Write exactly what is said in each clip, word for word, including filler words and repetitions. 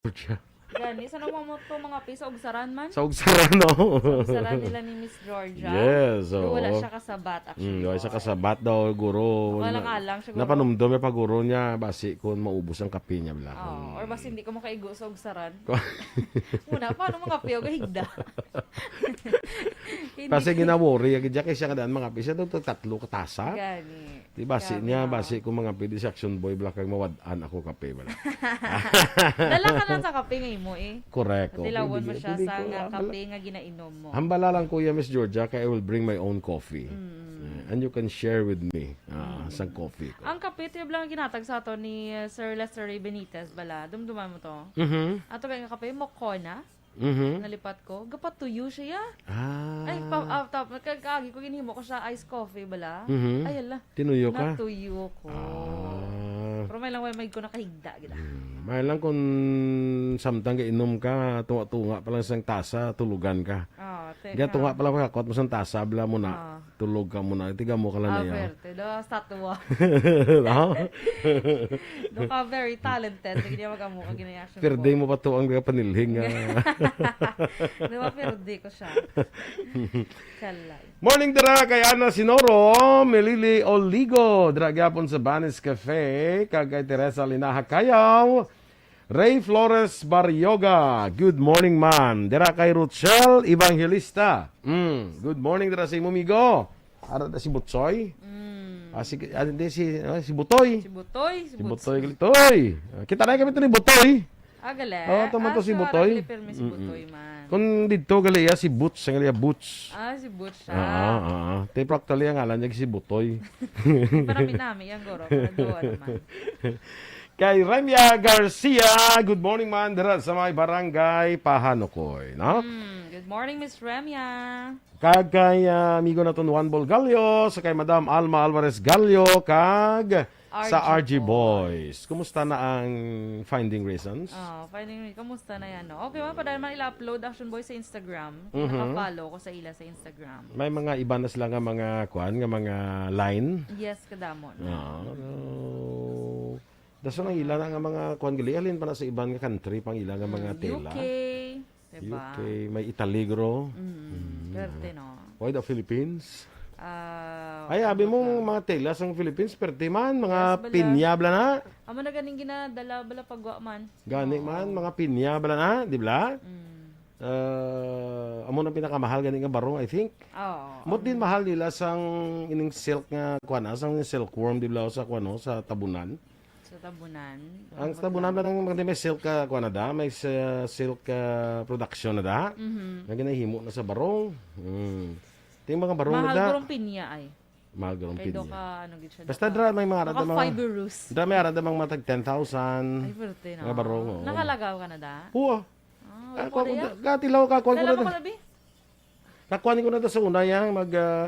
Georgia. Gani, sa naman mo to, mga pi, sa Ugsaran man? Sa Ugsaran, no? Sa Ugsaran nila ni Miss Georgia. Yes, Pero wala oo. siya kasabat, actually. Mm, wala siya kasabat daw, guro. Wala Wala. lang siya, guro. Napanumdom niya pa, guro niya, basi kung maubos ang kape niya, bala. Oo, Kung or basi hindi ka makaigo sa Ugsaran. Muna, paano mga pi, o gahigda? Hindi. Kasi ginaworry, ang gidya kay siya kadaan, mga pi, siya daw tatlo katasa. Gani. Di basi Grabe niya, na. basi kung mga pwede si Action Boy, bala kag mawad-an ako kape, bala. Dala ka lang sa kape nga imo eh. Correct, oh. Tilawon mo Pwede, siya pwede sa ko, nga ah, bala. kape nga ginainom mo. Hambala lang, Kuya Miss Georgia, kay I will bring my own coffee. Mm. Eh, and you can share with me, ah, Mm. sang coffee ko. Ang kape, tiyo lang ginatag sa ato ni, uh, Sir Lester Ray Benitez, bala. Dumduman mo to. Mhm. Ato kay nga kape, Mokona. Mhm. Nalipat ko. Gapatuyo siya, ya. Ah. Ay, pa, ah, tap, kag-, kaagi ko, ginhimo ko siya ice coffee, bala. Mhm. Ay, ala. Tinuyo ka? Natuyo ko. Ah. Pero may lang, may, may ko nakahigda, gila. Hmm. May lang kung samtang gainom ka, tunga-tunga pa lang sang tasa, tulugan ka. Ah, teka. Kaya tunga pa lang, kakot mo sang tasa, bala mo na. Ah. Tulog ka muna. Tiga mo ka lang Ah, na yan. perte. Do, statwa. No? Do ka very talented. Hindi niya mag-amo ka ginaya siya Perde po. mo pa to ang panilhing, ah. Di ba, perde ko siya. Kalay. Morning dira kay Ana Sinoro, Melili Oligo, dira gyapon sa Banis Cafe, kag kay Teresa Linaha Kayaw, Ray Flores Barrioga. Good morning, man. Dira kay Rochelle Evangelista. Mm, good morning dira sa imo, migo. Ara na si Butsoy. Mm. Ah, si, ah, hindi, si, ah, si Butoy. Si Butoy, si Si Butoy. Butoy Galitoy. Ah, kita na kami to ni Butoy. Ah, gali? Oh, tama to Ah, si so, Butoy. ara, gali, pirmi si Mm-mm. Butoy, man. Kung dito, gali, iya si Boots, ang iya Boots. Ah, si Boots siya. Ah, ah, ah. Te, pero actually, ang ngalan niya si Butoy. Para pinami, yang goro, para duwa naman. Kay Remia Garcia, good morning, man, dira sa may barangay Pahanukoy, no? Mm, good morning, Miss Remia. Kag kay, ah, amigo naton Juan Bolgallo, sa kay Madam Alma Alvarez Gallo, kag sa R G R G Boys. Boys. Kumusta na ang Finding Reasons? Oh, Finding Reasons. Kumusta na yan, no? Okay, man, padala man ila upload Action Boy sa Instagram. Mhm. Naka-follow ko sa ila sa Instagram. May mga iba na sila nga mga, kuan, nga mga line. Yes, kadamo na. Ah, so, dason ang ila na nga mga, kuan, gali, halin pa na sa iban nga country, pang ila nga mga Mm, tela. U K. Diba? U K, may Italy, guro. Mm, Mm, perte, ah. no? Why the Philippines? Ah, Ay, abi mo, ano ba? mga tela sang Philippines, perte man, mga Yes, bala. pinya, bala na. Amo na ganing ginadala, bala pagwa man. Gani Oo. man, mga pinya, bala na, di ba? Mm. Ah, amo nang pinakamahal gani nga barong, I think. Oo. Amo din Mm. mahal nila sang ining silk nga, kuwan na, sang silkworm, di ba, sa, kuwan, no, sa Tabunan. Sa Tabunan? Ang Ano sa Tabunan ba ba? nang, may silk ka, kuwan na da? May sa-, silk ka production na da? Mhm. Nga ginahimo na sa barong. Hmm. Ito yung mga barong na Mahal da. gurong pinya ay. Mahal gurong Kay do pinya. ka, ano gid siya, Basta naka-, dra, may mga arada mga, naka-fibrous. dra, may arada mga matag ten thousand Ay, pwerte na. nga barong, oo. Nakalagaw ka na da? Oo. Ah, Ah, wala kuwan ko ya? da, katilaw ka, kuwan ko Kailan na mo da. ka nabi? Nakuha ko na to sa una, yang mag, ah,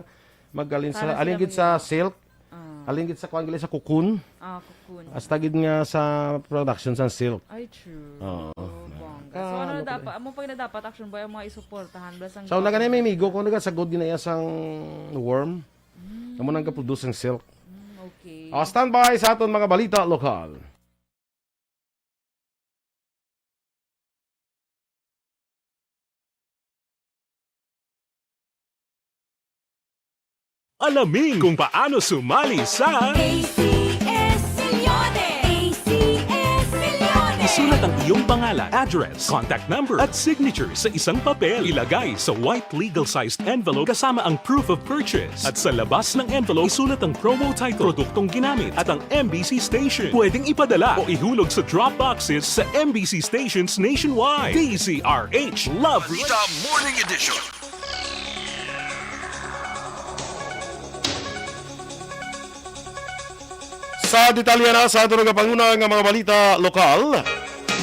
mag-, alin sa, Para alin sila gid sa mag- silk, Ah. alin gid sa kuwan, gali sa cocoon. Ah, cocoon. Hasta gid nga sa production sa silk. Ay, true. Oo. Oh, bongga. So, Ah, ano na ano dapat, pala? amo pa na dapat, Action Boy, ang mga isuportahan, basta ang Sa una gani, may migo ko, nagasagod gid na iya sang worm. Mm. Amo nang kaproduce ang silk. Mm, okay. Ah, standby sa aton mga balita lokal. Alamin kung paano sumali sa A C S Milyones! A C S Milyones! Isulat ang iyong pangalan, address, contact number, at signature sa isang papel. Ilagay sa white legal-sized envelope kasama ang proof of purchase. At sa labas ng envelope, isulat ang promo title, produktong ginamit, at ang M B C station. Pwedeng ipadala o ihulog sa drop boxes sa M B C stations nationwide. D Z R H Love Balita Morning Edition. Sa detalye na sa ato nagapanguna nga mga balita lokal,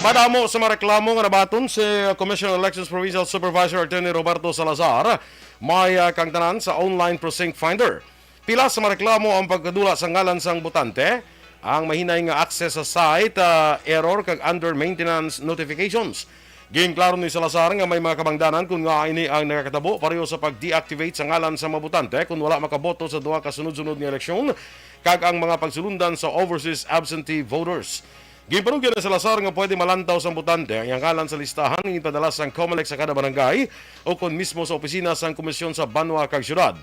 madamo sa mga reklamo nga nabaton si Commissioner Elections Provincial Supervisor Attorney Roberto Salazar, may, ah, kangtanan sa online precinct finder. Pila sa mga reklamo ang pagkadula sa ngalan sang botante, ang mahinay nga access sa site, ah, error kag under maintenance notifications. Ginklaro ni Salazar nga may mga kabangdanan kon ngaa ini ang nakakatabo pareho sa pag-deactivate sa ngalan sa mga botante kon wala makaboto sa duha ka sunod-sunod nga eleksyon kag ang mga pagsulundan sa overseas absentee voters. Ginpanugyan ni Salazar nga pwede malantaw sang botante ang iyang ngalan sa listahan nga ginpadala sang Comelec sa kada barangay o kon mismo sa opisina sang Komisyon sa Banwa kag Syudad.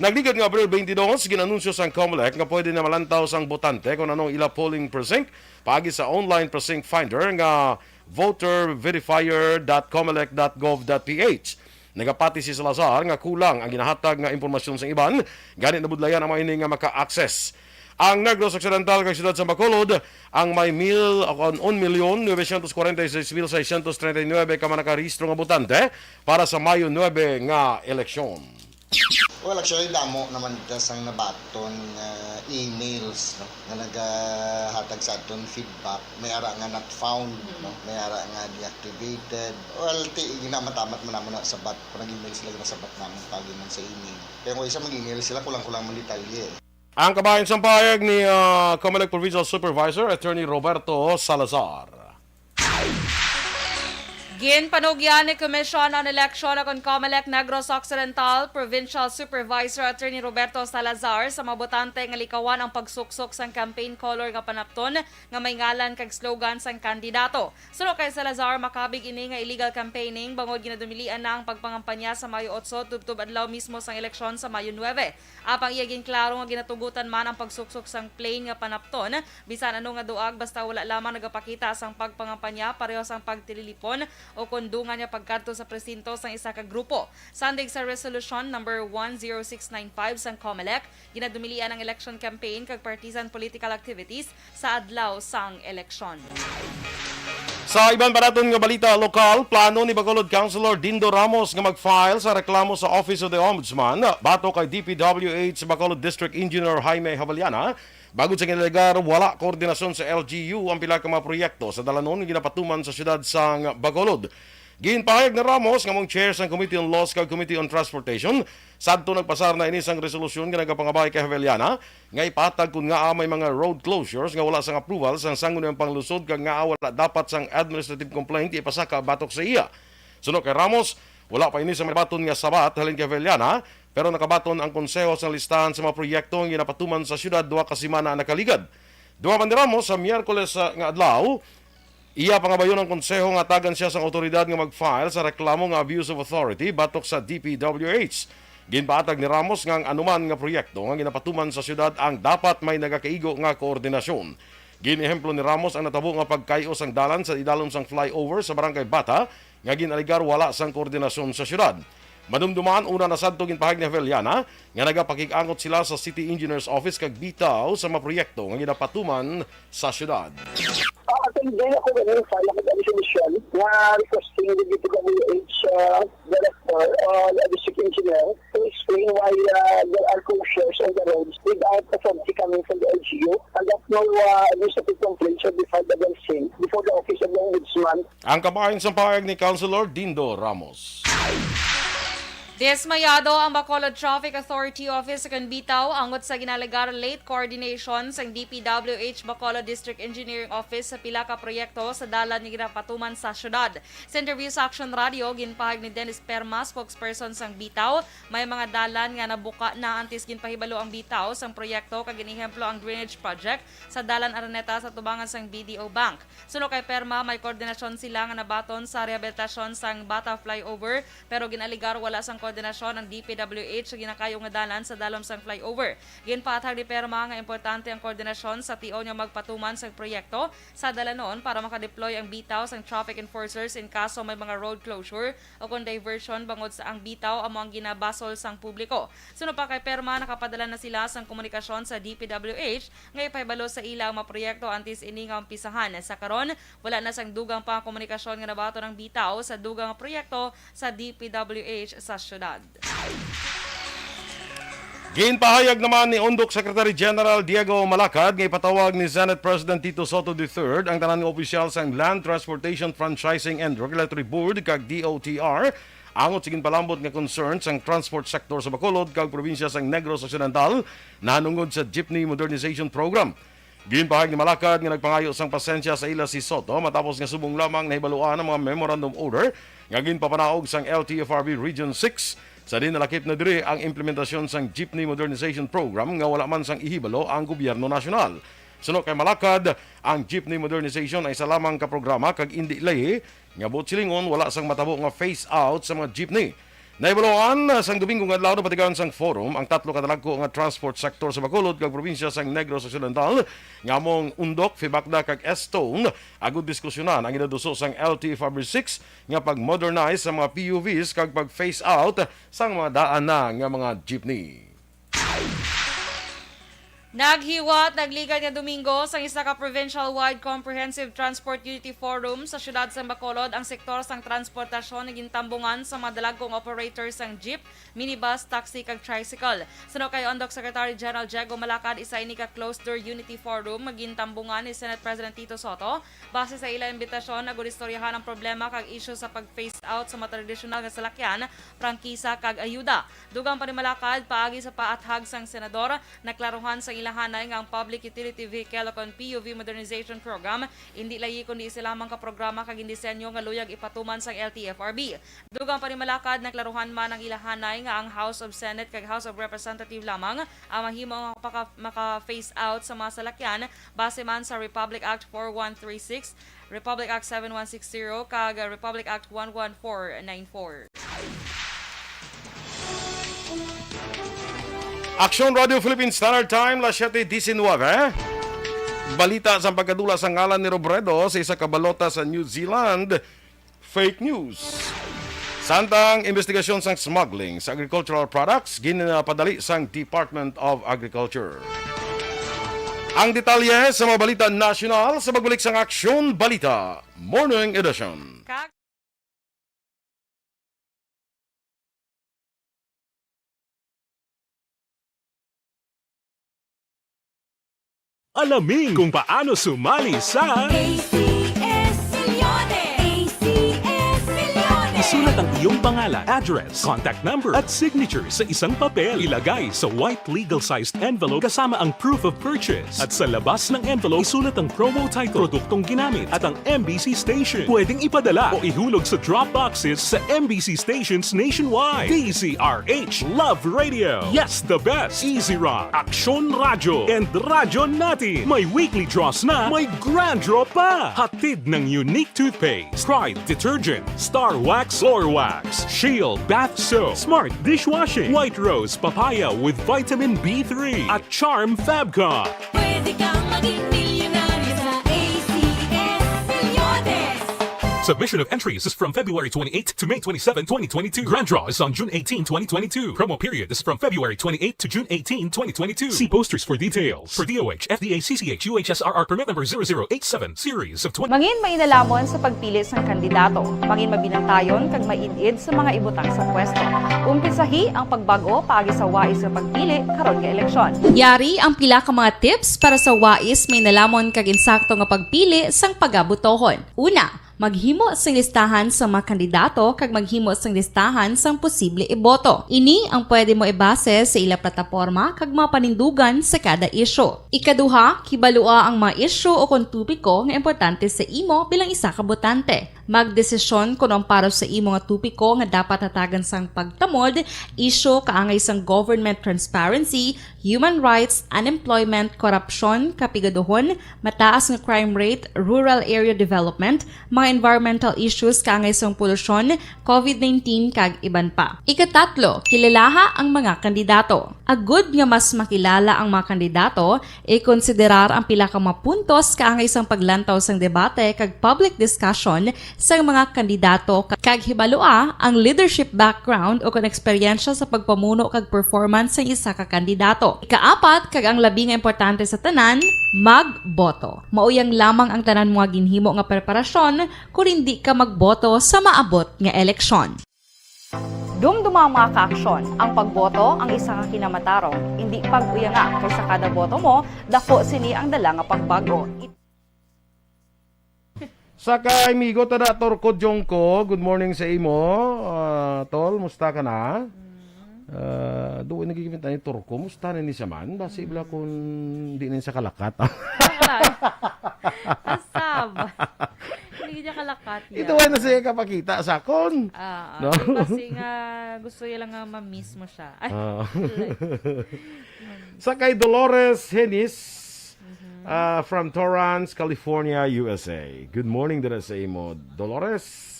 Nagligad nga Abril twenty-two, gin-anunsyo sang Comelec nga pwede na malantaw sang botante kon ano ang ila polling precinct paagi sa online precinct finder nga voter verifier dot comelec dot gov dot ph. Nagapati si Salazar nga kulang ang ginahatag nga impormasyon sa iban, gani nabudlayan ang mga ini nga maka-access. Ang Negros Occidental kag siyudad sa Bacolod ang may mil, o kon un milyon nuebe syentos kwarenta y seis mil seiscientos treinta y nuebe ka mga nakarehistro nga botante para sa Mayo nuebe nga eleksyon. Well, actually, damo naman ta sang nabaton nga emails, no, nga nagahatag sa aton feedback. May ara nga not found, no, may ara nga deactivated. Well, ti ginamatamat man namo na sabat, kung nag-email sila, ginasabat namon pagi man sa email. Kaya kung isa mag-email sila, kulang-kulang man detalye. Ang kabahin sang pahayag ni, ah, Comelec Provincial Supervisor Attorney Roberto Salazar. Ginpanugyan ni Commission on Election o kon Comelec Negros Occidental Provincial Supervisor Attorney Roberto Salazar sa mga botante nga likawan ang pagsuksok sang campaign color nga panapton nga may ngalan kag slogan sang kandidato. Suno kay Salazar, makabig ini nga illegal campaigning bangod ginadumilian na ang pagpangampanya sa Mayo otso tubtob adlaw mismo sang eleksyon sa Mayo nuebe. Apang iya ginklaro nga ginatugutan man ang pagsuksok sang plain nga panapton bisan ano nga duag, basta wala lamang nagapakita sang pagpangampanya pareho sang pagtililipon o kon dungan nga pagkadto sa presinto sang isa ka grupo. Sandig sa Resolution Number one zero six nine five sang Comelec, ginadumilian ang election campaign kag partisan political activities sa adlaw sang eleksyon. Sa iban pa naton nga balita lokal, plano ni Bacolod Councilor Dindo Ramos nga mag-file sa reklamo sa Office of the Ombudsman batok kay D P W H Bacolod District Engineer Jaime Javellana, bangod sa ginalegar wala koordinasyon sa L G U ang pila ka mga proyekto sa dalanon nga ginapatuman sa siyudad sang Bacolod. Ginpahayag ni Ramos nga amo ang chair sang Committee on Laws kag Committee on Transportation, sadto nagpasar na ini sang resolusyon nga nagapangabay kay Javellana nga ipatag kon ngaa may mga road closures nga wala sang approval sang Sangguniang Panlungsod kag ngaa wala dapat sang administrative complaint ipasaka batok sa iya. Suno kay Ramos, wala pa ini sang nabaton nga sabat halin kay Javellana, pero nakabaton ang konseho sang listahan sa mga proyekto nga ginapatuman sa siyudad duha ka semana ang nakaligad. Duha man ni Ramos, sa Miyerkules, ah, nga adlaw, iya pangabayon ang konseho nga tagan siya sang awtoridad nga mag-file sa reklamo nga abuse of authority batok sa D P W H. Ginpaatag ni Ramos nga ang anuman nga proyekto nga ginapatuman sa siyudad ang dapat may nagakaigo nga koordinasyon. Gin-ehemplo ni Ramos ang natabo nga pagkay-o sang dalan sa idalom sang flyover sa Barangay Bata nga gin-alegar wala sang koordinasyon sa siyudad. Madumduman, una na sadto ginpahayag ni Javellana nga nagapakig-angot sila sa City Engineers Office kag bitaw sa mga proyekto nga ginapatuman sa siyudad. Ah, actually, din ako ganun, file ako ng resolution na requesting the D P W H, uh, director, uh, the district engineer to explain why, uh, there are closures on the roads without authority coming from the L G U, and that no, uh, administrative complaint shall be filed against him before the office of the ombudsman. Ang kabahin sang pahayag ni Councilor Dindo Ramos. Dismayado ang Bacolod Traffic Authority Office sa Kanbitaw angot sa ginalegar late coordination sang D P W H Bacolod District Engineering Office sa pila ka proyekto sa dalan nga ginapatuman sa syudad. Sa interview sa Action Radio, ginpahayag ni Dennis Perma, spokesperson sang Bitaw, may mga dalan nga nabuka na antes ginpahibalo ang bitaw sang proyekto, kag ginehemplo ang drainage project sa Dalan Araneta sa tubangan sang B D O Bank. Suno kay Perma, may koordinasyon sila nga nabaton sa rehabilitasyon sang Bata Flyover, pero gin-alegar wala sang koordinasyon ang D P W H sa ginakayo nga dalan sa dalom sang flyover. Ginpaathag ni Perma nga importante ang koordinasyon sa tion nga magpatuman sang proyekto sa dalanon para makadeploy ang bitaw sang traffic enforcers in kaso may mga road closure o kon diversion, bangod sa ang bitaw amo ang ginabasol sang publiko. Suno pa kay Perma, nakapadala na sila sang komunikasyon sa D P W H nga ipahibalo sa ila ang mga proyekto antes ini nga umpisahan. Sa karon, wala na sang dugang pa nga komunikasyon nga nabaton ang bitaw sa dugang nga proyekto sa D P W H sa syudad. Ginpahayag naman ni Undok Secretary General Diego Malacad nga ipatawag ni Senate President Tito Sotto the third ang tanan nga opisyal sang Land Transportation Franchising and Regulatory Board kag D O T R angot sa ginpalambot nga concern sang transport sector sa Bacolod kag probinsya sang Negros Occidental nahanungod sa Jeepney Modernization Program. Ginpahayag ni Malacad nga nagpangayo sang pasensya sa ila si Sotto matapos nga subong lamang nahibaluan ang mga memorandum order nga ginpapanaog sang L T F R B Region six, sa diin nalakip na diri ang implementasyon sang Jeepney Modernization Program nga wala man sang ihibalo ang gobyerno nasyonal. Suno kay Malakad, ang jeepney modernization ay isa lamang ka programa kag indi lahi nga buot silingon wala sang matabo nga phase out sa mga jeepney. Nahibaluan sang Domingo nga adlaw napatigayon sang forum ang tatlo ka dalagko nga transport sector sa Bacolod kag probinsya sang Negros Occidental, nga amo ang Undok, Fibacda kag Estone, agud diskusyonan ang ginaduso sang L T F R B six nga pag-modernize sa mga P U Vs kag pag-phase out sang mga daan na nga mga jeepney. Naghiwat, nagligad nga Domingo sang isa ka provincial-wide comprehensive transport unity forum sa siyudad sang Bacolod ang sektor sang transportasyon nga gintambungan sa mga dalagkong operator sang jeep, minibus, taxi kag tricycle. Suno kay Undok Secretary General Diego Malacad, isa ini ka closed-door unity forum nga gintambungan ni Senate President Tito Sotto. Base sa ila imbitasyon, nag-istoryahan ang problema kag isyu sa pag-phase out sa mga tradisyonal nga salakyan, prangkisa kag ayuda. Dugang pa ni Malacad, paagi sa paathag sang senador, naklaruhan sang ilahanay nga ang Public Utility Vehicle o kon P U V Modernization Program indi layi kundi isa lamang ka programa kag gindisenyo nga luyag ipatuman sang L T F R B. Dugang pa ni Malacad, naklaruhan man ang ilahanay nga ang House of Senate kag House of Representative lamang ang mahimo nga maka-, maka-phase out sa mga salakyan base man sa Republic Act four one three six, Republic Act seven one six zero, kag Republic Act one one four nine four. Aksyon Radio Philippine Standard Time, las siete diecinueve. Balita sa pagkadula sa ngalan ni Robredo sa isa ka balota sa New Zealand. Fake news. Samtang investigasyon sang smuggling sa agricultural products ginapadali sang Department of Agriculture. Ang detalye sa mga balita nasyonal sa pagbalik sang Aksyon Balita Morning Edition. Kag Alamin kung paano sumali sa A C S Milyones! A C S Milyones! Isulat ang iyong pangalan, address, contact number, at signature sa isang papel. Ilagay sa white legal-sized envelope kasama ang proof of purchase. At sa labas ng envelope, isulat ang promo title, produktong ginamit, at ang M B C station. Pwedeng ipadala o ihulog sa drop boxes sa M B C stations nationwide. D Z R H Love Radio. Yes, the best. Easy Rock, Aksyon Radyo, and Radyo Natin. May weekly draws na, may grand draw pa. Hatid ng Unique Toothpaste, Pride Detergent, Star Wax Floor Wax, Shield Bath Soap, Smart Dishwashing, White Rose Papaya with Vitamin B three, at Charm Fabcon. Pwede kang maging milyonaryo sa A C S Milyones. Submission of entries is from February twenty-eighth to May twenty-seven, twenty twenty-two. Grand draw is on June eighteen, twenty twenty-two. Promo period is from February twenty-eighth to June eighteen, twenty twenty-two. See posters for details. For D O H, F D A, C C H, U H S R R permit number zero zero eight seven, series of twenty. Mangin mainalamon sa pagpili sang kandidato. Mangin mabinantayon kag maid-id sa mga ibutang sa pwesto. Umpisahi ang pagbag-o paagi sa wais nga pagpili karon nga eleksyon. Yari ang pila ka mga tips para sa wais mainalamon kag insakto nga pagpili sang pagabutohon. Una, maghimo sing listahan sa mga kandidato kag maghimo sing listahan sang posible iboto. Ini ang pwede mo ibase sa ila plataporma kag mga panindugan sa kada isyu. Ikaduha, kibalua ang mga isyu o kon topiko nga importante sa imo bilang isa ka botante. Magdesisyon kon ang para sa imo nga topiko nga dapat hatagan sang pagtamod, isyu kaangay sang government transparency, human rights, unemployment, korupsyon, kapigaduhon, mataas nga crime rate, rural area development, mga environmental issues kaangay sang polusyon, covid nineteen, kag iban pa. Ikatatlo, kilalaha ang mga kandidato. Agud nga mas makilala ang mga kandidato, ikonsiderar ang pila ka mga puntos kaangay sang paglantaw sang debate kag public discussion sang mga kandidato, kag hibalua ang leadership background o kon eksperyensya sa pagpamuno kag performance sang isa ka kandidato. Ikaapat, kag ang labi nga importante sa tanan, magboto. Mauyang lamang ang tanan mo nga ginhimo nga preparasyon kon indi ka magboto sa maabot nga eleksyon. Dumduma ang mga kaaksyon. Ang pagboto ang isa ka kinamatarong. Indi pag-uyanga, kay sa kada boto mo, dako sini ang dala nga pagbag-o. Sa kay Migo Tada Torco Jongko, good morning sa imo. Ah, tol, musta ka na? Mm. Ah, doon nagigimit tayo, Torco. Musta na ni siya man? Basi bala kung di na siya kalakat. Wala. Asab. Hindi niya kalakat yan. Ito ay na siya kapakita sa akon. Ah, No? Kasi nga gusto niya lang nga ma-miss mo siya. Ay, Ah. Sa kay Dolores Henis, Mhm. Ah, from Torrance, California, U S A. Good morning dira sa imo, Dolores.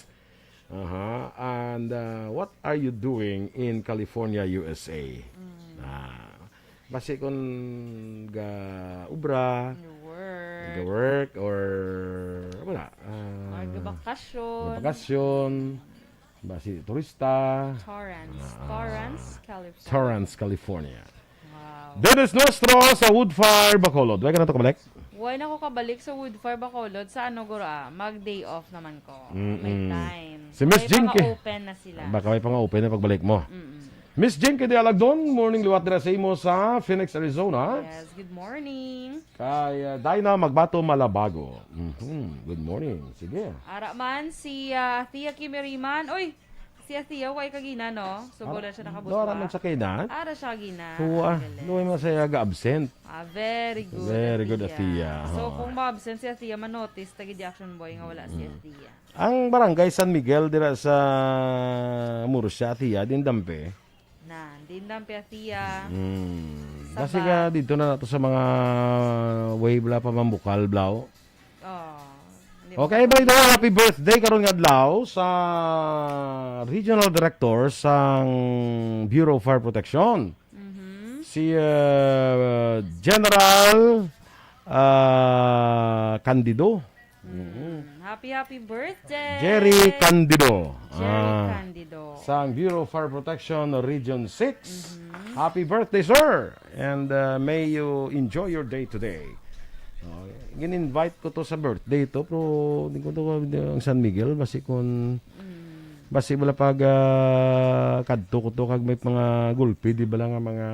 Aha. And, ah, what are you doing in California, U S A? Ah, basi kun ga obra, You work. ga work, or wala. Ah, Or gabakasyon. Gabakasyon. Basi turista. Torrance. Ah, Torrance, California. Torrance, California. Wow. Dennis Nostro sa Woodfire, Bacolod. Way ka na to kabalik? Way na ko kabalik sa Woodfire, Bacolod. Sa ano, guro, ah? Mag-day off naman ko. Mm-mm. May time. Si Miss May Jinky. Mga open na sila. Baka may pang-open na pagbalik mo. Mm-mm. Miss Jinky de Alagdon, morning liwat dira sa imo sa Phoenix, Arizona. Yes, good morning. Kay, ah, Dinah Magbato Malabago. Mhm, good morning. Sige. Ara man si, ah, Thea Kimiriman. Uy, si Thea, way kagina, no? So, Ara, wala siya nakabutwa. Dora man sa kina? Ara siya kagina. Huwa, Ang galing. Luoy man siya ga-absent. Ah, very good, Very good, Thea. Thea. So, Oo. kung ma-absent si Thea, ma-notice ta gid ni Action Boy nga wala si Mm. Thea. Ang barangay San Miguel dira sa Murcia, Thea, din dampe. Na, din dampe, Thea. Mm. Sa Kasi ba- ka dito na nato sa mga way bla pa mambukal, blaw. Oh, hindi Okay, mo by the way, happy birthday karon nga adlaw sa Regional Director sang Bureau of Fire Protection. Mhm. Si, uh, General, uh, Candido. Mm. Happy, happy birthday! Jerry Candido. Jerry Ah, Candido. Sang Bureau of Fire Protection Region six. Mhm. Happy birthday, sir! And, uh, may you enjoy your day today. Oh, gin-invite ko to sa birthday to, pero di ko to, ang San Miguel, basi kun, Mm. basi wala pag, ah, kadto ko to, kag may mga gulpi, di ba lang nga mga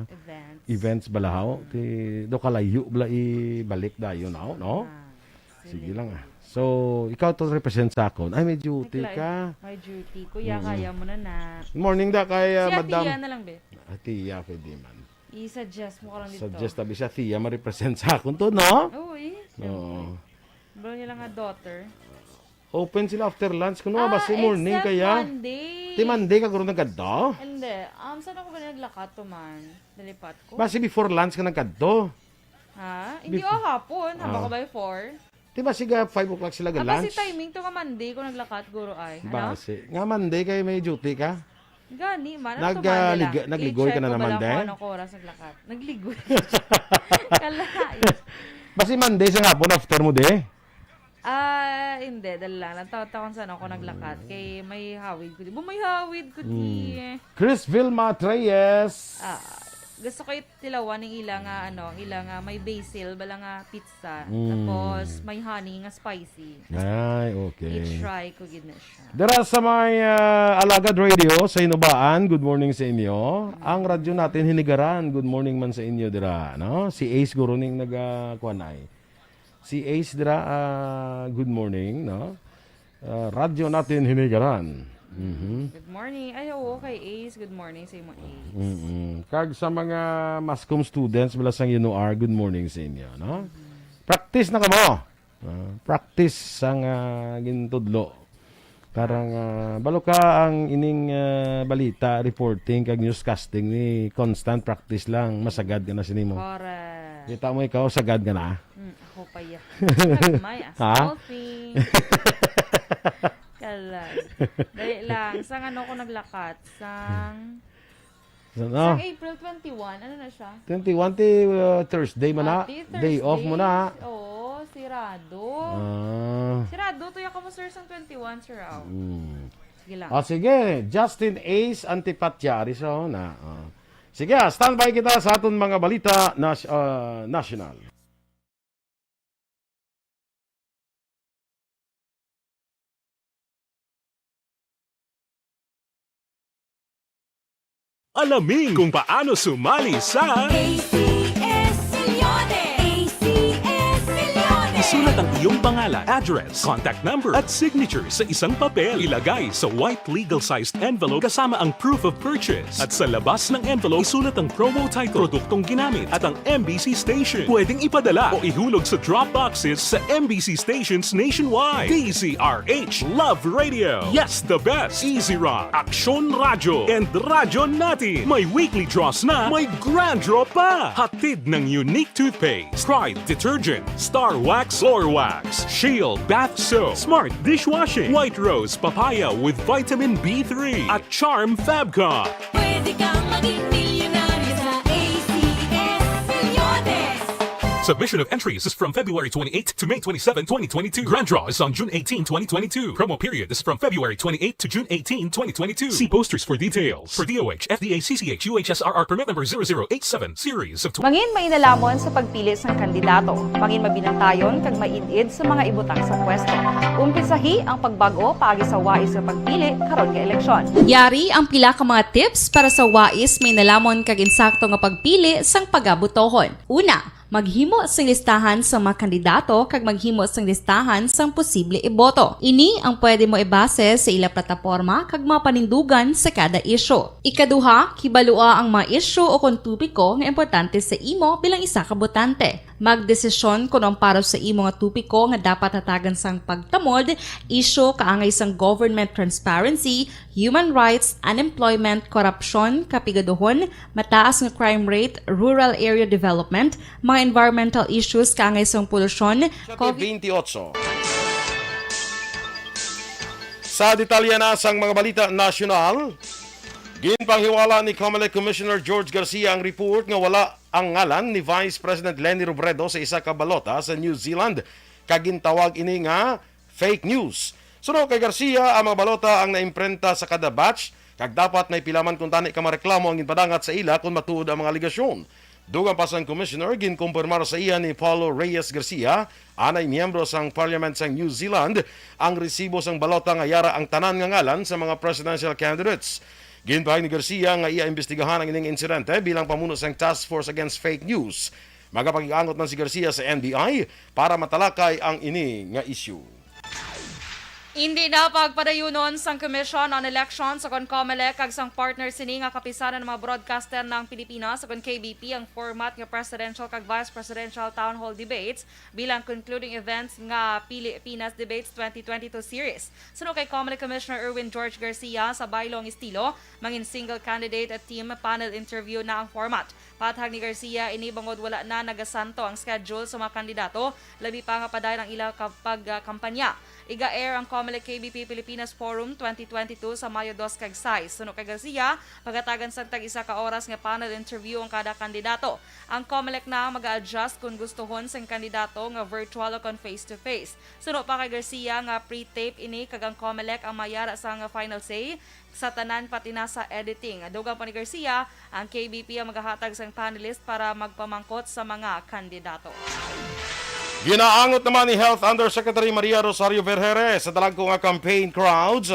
Events. events bala, ho? Mm. Ti, do kalayo bala ibalik dayon, ho, no? Ah, Sige sige. lang, ah. So, ikaw to represent sa akon. Ay, may duty Nagkalayo. ka. May duty. Kuya, Mm. kaya mo na na. Morning da kay, ah, Si Ate Madam Ian na lang, be. Ate Ian, pwede man. I-suggest mo ka lang dito. Suggest, tabi siya, Tia, ma-represent sa akon to, no? Oo, eh. Oo. Siyempre. Bro niya lang nga daughter. Open sila after lunch. Kuno, Ah, basi morning except kaya. Monday. Ti Monday ka guro nagkadto? Hindi. Um, saan ako ba naglakat to man? Nalipat ko. Basi before lunch ka nagkadto? Ha? Hindi, Before oh, hapon. Haba Ah. ka ba before? Di ba, siga five o'clock sila Ah, ga-lunch? Basi timing to nga Monday ko naglakat, guro ay. Ano? Basi. Nga Monday kay may duty ka? Gani man. Ano Nag, to, Monday ah, lang? liga-, nagligoy ka I-check na ko naman, bala kung de? Anong oras naglakat. Nagligoy. Kalayo. Basi Monday sa hapon after mo, de? Ah, hindi. Dali lang. Natawa-tawa kung saan ako naglakat. Kay may hawid ko. Di ba may hawid ko, Hmm. di? Chris Vilma Treyes. Ah, gusto ko tilawan ang ila nga, ano, ang ila nga may basil, bala nga pizza. Mm. Tapos, may honey nga spicy. Ay, okay. I-try ko gid na siya. Dara sa may, ah, Alagad Radio sa Inubaan, good morning sa inyo. Ang radyo natin, Hinigaran, good morning man sa inyo dira, no? Si Ace guro ning nag, ah, kuwan ay. Si Ace dira, ah, good morning, no? Ah, radyo natin, Hinigaran. Mhm. Good morning. Ay, oo, kay Ace. Good morning sa imo, Ace. Mm-mm. Kag sa mga Mascom students, bala sang U N O R, good morning sa inyo, no? Mhm. Practice na kamo. Ah, practice sang, ah, gintudlo. Karang, ah, balo ka ang ining, ah, balita, reporting, kag newscasting ni constant practice lang. Masagad ka na sini mo. Correct. Kita mo ikaw, sagad ka na. Mm, ako pa ya. May Ha? small thing. Kalag. Dali lang. Sang ano ko naglakat? Sang, Ano? sang April twenty-one. Ano na siya? Twenty-one ti, uh, Thursday man na. Ah, ti Day off mo na. Thursday. Oo, sirado. Ah. Sirado to yung kamo, sir, sang twenty-one, sir, aw. Mm. Sige lang. Ah, sige. Justin Ace Antipatya, Arizona. Ah. Sige, ah, standby kita sa aton mga balita nas-, ah, national. Alamin kung paano sumali sa A C S Milyones! A C S Milyones! Isulat ang Yung pangalan, address, contact number, at signature sa isang papel. Ilagay sa white legal-sized envelope kasama ang proof of purchase. At sa labas ng envelope, isulat ang promo title, produktong ginamit, at ang M B C station. Pwedeng ipadala o ihulog sa drop boxes sa M B C stations nationwide. D Z R H Love Radio. Yes, the best. Easy Rock, Aksyon Radyo, and Radyo Natin. May weekly draws na, may grand draw pa. Hatid ng Unique Toothpaste, Pride Detergent, Star Wax, Floor Wax, Shield Bath Soap, Smart Dishwashing, White Rose Papaya with Vitamin B three, at Charm Fabcon. Pwede kang maging milyonaryo sa A C S Milyones. Submission of entries is from February twenty-eighth to May twenty-seven, twenty twenty-two. Grand draw is on June eighteen, twenty twenty-two. Promo period is from February twenty-eighth to June eighteen, twenty twenty-two. See posters for details. For D O H, F D A C C H U H S R R permit number zero zero eight seven, series of tw- Mangin mainalamon sa pagpili sang kandidato. Mangin mabinantayon kag maid-id sa mga ibutang sa pwesto. Umpisahi ang pagbag-o paagi sa wais nga pagpili karon nga eleksyon. Yari ang pila ka mga tips para sa wais, mainalamon kag insakto nga pagpili sang pagabutohon. Una, maghimo sing listahan sang mga kandidato kag maghimo sing listahan sang posible iboto. Ini ang pwede mo ibase sa ila plataporma kag mga panindugan sa kada isyu. Ikaduha, kibalua ang mga isyu o kon topiko nga importante sa imo bilang isa ka botante. Magdesisyon kon ang para sa imo nga topiko nga dapat hatagan sang pagtamod, isyu kaangay sang government transparency, human rights, unemployment, korupsyon, kapigaduhon, mataas nga crime rate, rural area development, mga environmental issues kaangay sang polusyon, Siete COVID. Veintiocho. Sa detalye na sang mga balita nasyonal, ginpanghiwala ni Comelec Commissioner George Garcia ang report nga wala ang ngalan ni Vice President Leni Robredo sa isa ka balota sa New Zealand kag gintawag ini nga fake news. Suno kay Garcia, ang mga balota ang naimprenta sa kada batch, kag dapat may pila man kuntani ka mga reklamo ang ginpadangat sa ila kon matuod ang mga alegasyon. Dugang pa sang commissioner, ginkumpirmar sa iya ni Paulo Reyes Garcia, anay miyembro sang Parliament sang New Zealand, ang resibo sang balota nga yara ang tanan nga ngalan sa mga presidential candidates. Ginpahayag ni Garcia nga iya imbestigahan ang ining insidente bilang pamuno sang Task Force Against Fake News. Magapakig-angot man si Garcia sa N B I para matalakay ang ini nga isyu. Indi na pagpadayunon sang Commission on Elections o kon Comelec kag sang partner sini nga Kapisanan ng mga Broadcaster ng Pilipinas o kon K B P ang format nga presidential kag vice presidential town hall debates bilang concluding events nga Pilipinas Debates twenty twenty-two series. Suno kay Comelec Commissioner Erwin George Garcia, sa baylong estilo, mangin single candidate at team panel interview na ang format. Pahayag ni Garcia, ini bangod wala na nagasanto ang schedule sa mga kandidato, labi pa nga padayon ang ila ka-, pagkampanya. Iga-air ang Comelec K B P Pilipinas Forum twenty twenty-two sa Mayo dos kag sais. Suno kay Garcia, pagatagan sang tag-isa ka oras nga panel interview ang kada kandidato. Ang Comelec na ang mag-a-adjust kon gustuhon sang kandidato nga virtual o kon face-to-face. Suno pa kay Garcia nga pre-tape ini kag ang Comelec ang mayara sang final say sa tanan, pati na sa editing. Dugang pa ni Garcia, ang K B P ang magahatag sang panelist para magpamangkot sa mga kandidato. Ginaangot naman ni Health Undersecretary Maria Rosario Vergeire sa dalagko nga campaign crowds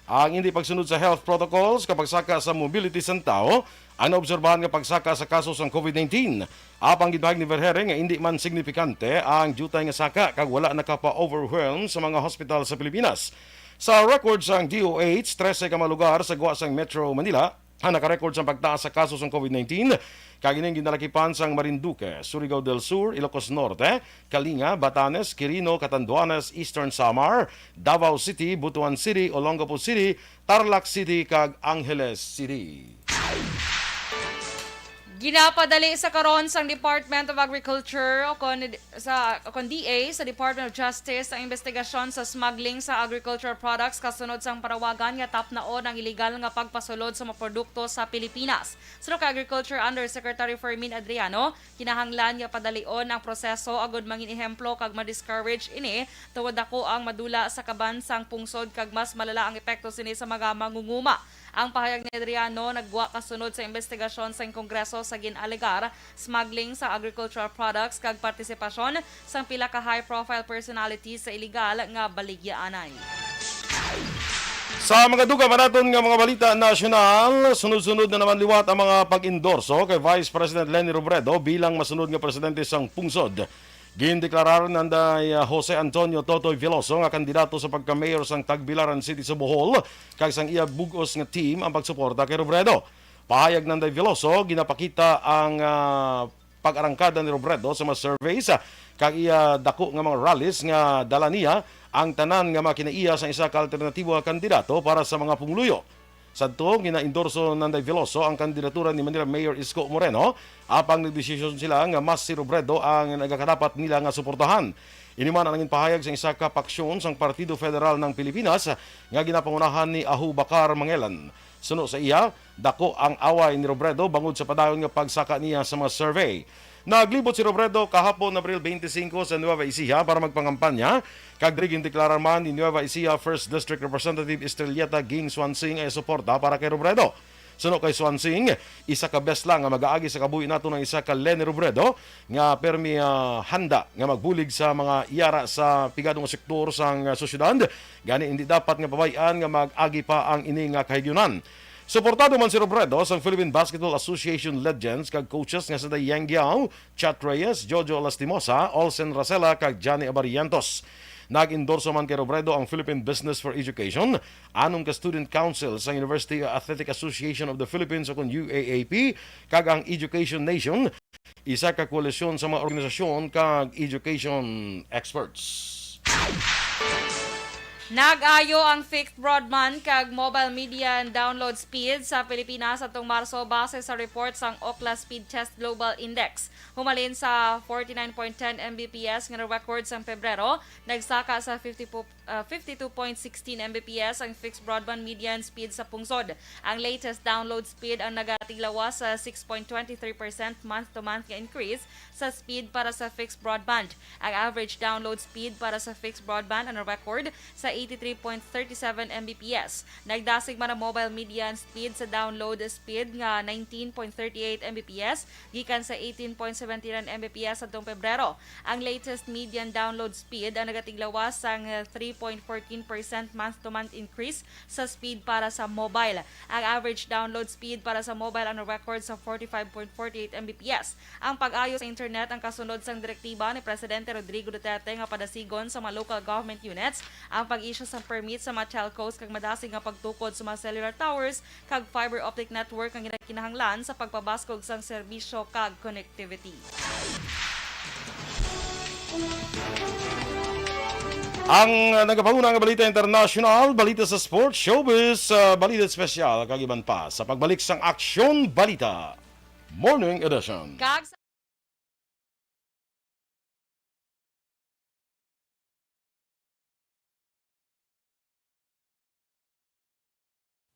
ang hindi pagsunod sa health protocols kag pagsaka sa mobility sang tawo ang naobserbahan nga pagsaka sa kaso sang COVID nineteen. Apang ginpahayag ni Vergeire nga indi man signifikante ang diutay nga saka kag wala nakapa-overwhelm sa mga hospital sa Pilipinas. Sa record sang D O H, trese ka mga lugar sa gwa sang Metro Manila ang nakarecord sang pagtaas sa kaso sang COVID nineteen, kag ining ginalakipan sang Marinduque, Surigao del Sur, Ilocos Norte, Kalinga, Batanes, Quirino, Catanduanes, Eastern Samar, Davao City, Butuan City, Olongapo City, Tarlac City, kag Angeles City. Ginapadali sa karon sang Department of Agriculture o kon sa, o kon D A, sa Department of Justice ang investigasyon sa smuggling sa agricultural products kasunod sang panawagan nga tapnaon ang iligal nga pagpasulod sa mga produkto sa Pilipinas. Suno kay Agriculture Undersecretary Fermin Adriano, kinahanglan nga padalion ang proseso agud mangin ehemplo kag ma-discourage ini tungod dako ang madula sa kaban sang pungsod kag mas malala ang epekto sini sa mga mangunguma. Ang pahayag ni Adriano naggwa kasunod sa investigasyon sang Kongreso sa gin-alegar smuggling sa agricultural products kag partisipasyon sang pila ka high-profile personalities sa iligal nga baligyaanay. Sa mga dugang pa naton nga mga balita nasyonal, sunod-sunod na naman liwat ang mga pag-endorso kay Vice President Leni Robredo bilang masunod nga presidente sang pungsod. Gindeklarar nanday, ah, Jose Antonio Totoy Veloso nga kandidato sa pagka-mayor sang Tagbilaran City sa Bohol, kag sang iya bug-os nga team ang pagsuporta kay Robredo. Pahayag nanday Veloso, ginapakita ang, ah, pag-arangkada ni Robredo sa mga surveys, ah, kag iya dako nga mga rallies nga dala niya ang tanan nga mga kinaiya sang isa ka alternatibo nga kandidato para sa mga pumuluyo. Sadto, ginaendorso nanday Veloso ang kandidatura ni Manila Mayor Isko Moreno, apang nagdesisyon sila nga mas si Robredo ang nagakadapat nila nga suportahan. Ini man ang ginpahayag sang isa ka paksyon sang Partido Federal ng Pilipinas nga ginapangunahan ni Ahu Bakar Mangelan. Suno sa iya, dako ang away ni Robredo bangod sa padayon nga pagsaka niya sa mga survey. Naglibot si Robredo kahapon, Abril twenty-five, sa Nueva Ecija para magpangampanya, kag diri gindeklara man ni Nueva Ecija First District Representative Estrellita Ging Swansing ang suporta para kay Robredo. Suno kay Swansing, isa ka best lang nga mag-aagi sa kabuhi nato ang isa ka Leni Robredo nga permi, ah, handa nga magbulig sa mga yara sa pigado nga sektor sang, ah, sosyedad. Gani, hindi dapat nga pabay-an nga mag-agi pa ang ini nga kahigayunan. Suportado man si Robredo sang Philippine Basketball Association legends kag coaches nga sila Yang Guiao, Chat Reyes, Jojo Lastimosa, Olsen Racela, kag Johnny Abarientos. Nag-endorso man kay Robredo ang Philippine Business for Education, anom ka student council sang University Athletic Association of the Philippines, ukon U A A P, kag ang Education Nation, isa ka koalisyon sa mga organisasyon kag education experts. Nag-ayo ang fixed broadband kag mobile media and download speed sa Pilipinas atong Marso, base sa report sang Ookla Speed Test Global Index. Humalin sa forty-nine point ten M B P S nga record sang Pebrero, nagsaka sa fifty po, ah, fifty-two point sixteen M B P S ang fixed broadband median speed sa pungsod. Ang latest download speed ang nagatiglawas sa six point twenty three percent month-to-month nga increase sa speed para sa fixed broadband. Ang average download speed para sa fixed broadband ang record sa eighty-three point thirty-seven M B P S. Nagdasig man ang mobile median speed sa download speed nga nineteen point thirty-eight M B P S gikan sa eighteen point seventy-nine M B P S adtong Pebrero. Ang latest median download speed ang nagatiglawas sang three point fourteen percent month-to-month increase sa speed para sa mobile. Ang average download speed para sa mobile ang record sa forty-five point forty-eight M B P S. Ang pag-ayo sa internet ang kasunod sang direktiba ni Presidente Rodrigo Duterte nga padasigon sa mga local government units ang pag-issue sang permit sa mga telcos kag madasig nga pagtukod sa mga cellular towers kag fiber optic network nga ginakinahanglan sa pagpabaskog sang serbisyo kag connectivity. Ang, uh, nagapanguna nga balita international, balita sa sports, showbiz, uh, balita espesyal, kag iban pa sa pagbalik sang Aksyon Balita Morning Edition. Kag sa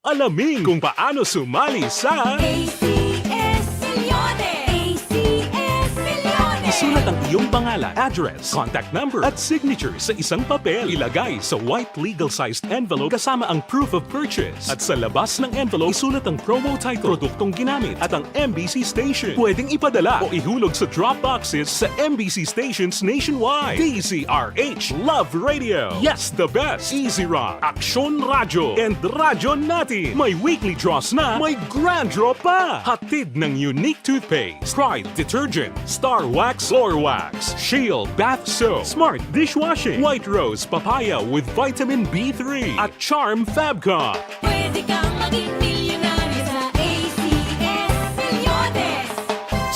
Alamin kung paano sumali sa A C S Millones. A C S Millones. Isulat ang iyong pangalan, address, contact number, at signature sa isang papel. Ilagay sa white legal-sized envelope kasama ang proof of purchase. At sa labas ng envelope, isulat ang promo title, produktong ginamit, at ang M B C station. Pwedeng ipadala o ihulog sa drop boxes sa M B C stations nationwide. D Z R H Love Radio. Yes, the best. Easy Rock, Aksyon Radyo, and Radyo Natin. May weekly draws na, may grand draw pa. Hatid ng Unique Toothpaste, Pride Detergent, Star Wax, Floor Wax, Shield Bath Soap, Smart Dishwashing, White Rose Papaya with Vitamin B three, at Charm Fabcon. Pwede kang maging milyonaryo sa A C S Millones.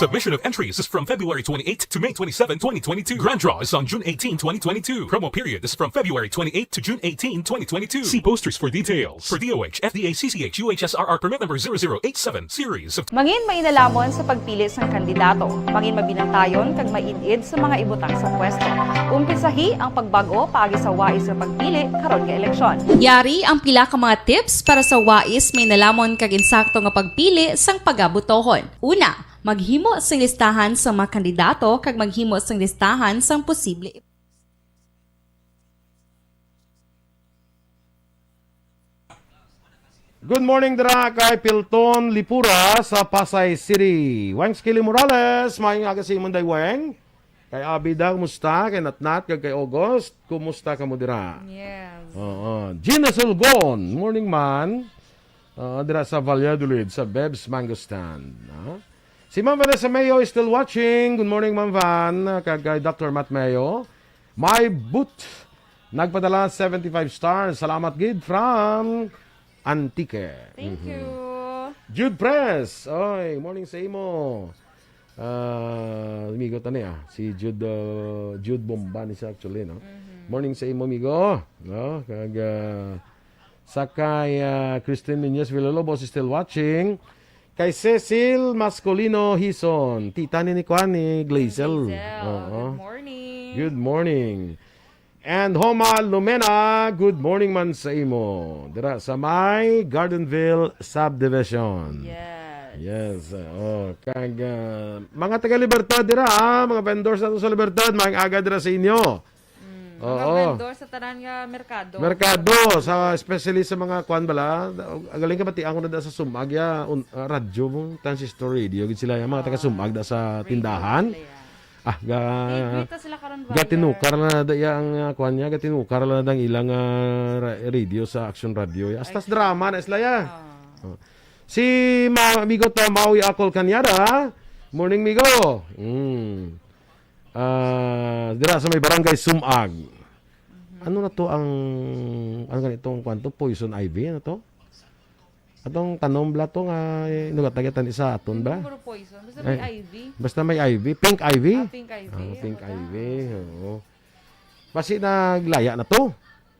Submission of entries is from February twenty-eight to May twenty-seven, twenty twenty-two. Grand draw is on June eighteen, twenty twenty-two. Promo period is from February twenty-eight to June eighteen, twenty twenty-two. See posters for details. For D O H, F D A, C C H, U H S R R permit number zero zero eight seven, series of Mangin mainalamon sa pagpili sang kandidato. Mangin mabinantayon kag maid-id sa mga ibutang sa pwesto. Umpisahi ang pagbag-o paagi sa wais nga pagpili karon nga eleksyon. Yari ang pila ka mga tips para sa wais, mainalamon kag insakto nga pagpili sang pagabutohon. Una, maghimo sing listahan sa mga kandidato kag maghimo sing listahan sang posible. Good morning dira kay Pilton Lipura sa Pasay City. Weng Skilly Morales, maayong aga sa imo, Day Weng. Kay Abida, kumusta? Kay Natnat, kag kay August, kumusta kamo dira? Yes. Oo. Gina Sulgon, morning man. Oo, dira sa Valladolid, sa Beb's Mango Stand. Ha? Si Ma'am Vanessa Mayo is still watching. Good morning, Ma'am Van. Kag kay Doctor Matt Mayo. My boot. Nagpadala seventy-five stars. Salamat gid from Antique. Thank Mhm. you. Jude Press. Oy, morning sa imo. Ah, amigo tani ah. Si Jude, uh, Jude Bomba ni siya actually, no? Mhm. Morning sa imo, amigo. No? Kag, ah, sa kay, ah, Christine Nunez Villalobos is still watching. Kay Cecil Mascolino Hison, tita ni, ni Kwan, ni Glazel. Glazel, Oo. Good morning. Good morning. And Homa Lumena, good morning man sa imo. Dira sa may Gardenville Subdivision. Yes. Yes, oh, kag, ah, mga taga Libertad dira, ah, mga vendors nato sa Libertad, maayong aga dira sa inyo. Mm, mga Oo. vendor sa tanan nga merkado. Merkado, sa, especially sa mga kwan bala, galing ka bati ako na da sa sumag, ya, un-, ah, radyo mo, transistor radio, gid sila, ya, mga taga Oo. sumag da sa Radio tindahan. sila, ya. Ah, ga-, Hey, greet na sila karon, gatinukar Valer. na da, ya, ang, ah, kwan niya, gatinukar na da ang ilang, ah, ra-, radio sa Action Radio, ya. Hasta Action. drama na sila, ya. Oo. Oh. Si ma-, amigo ta, Maui Akol Kanyada, morning, migo. Mm. Ah, dira sa may barangay Sumag. Mhm. Ano na to ang, ano ganito ang kwanto? Poison ivy? Ano to? Atong tanom bala to nga, eh, nugatagatan isa aton Hindi bala? puro poison. Basta may Ay, ivy. basta may ivy. Pink ivy? Ah, pink ivy. Ah, pink Ako na. ivy. Oo. Basi naglaya na to.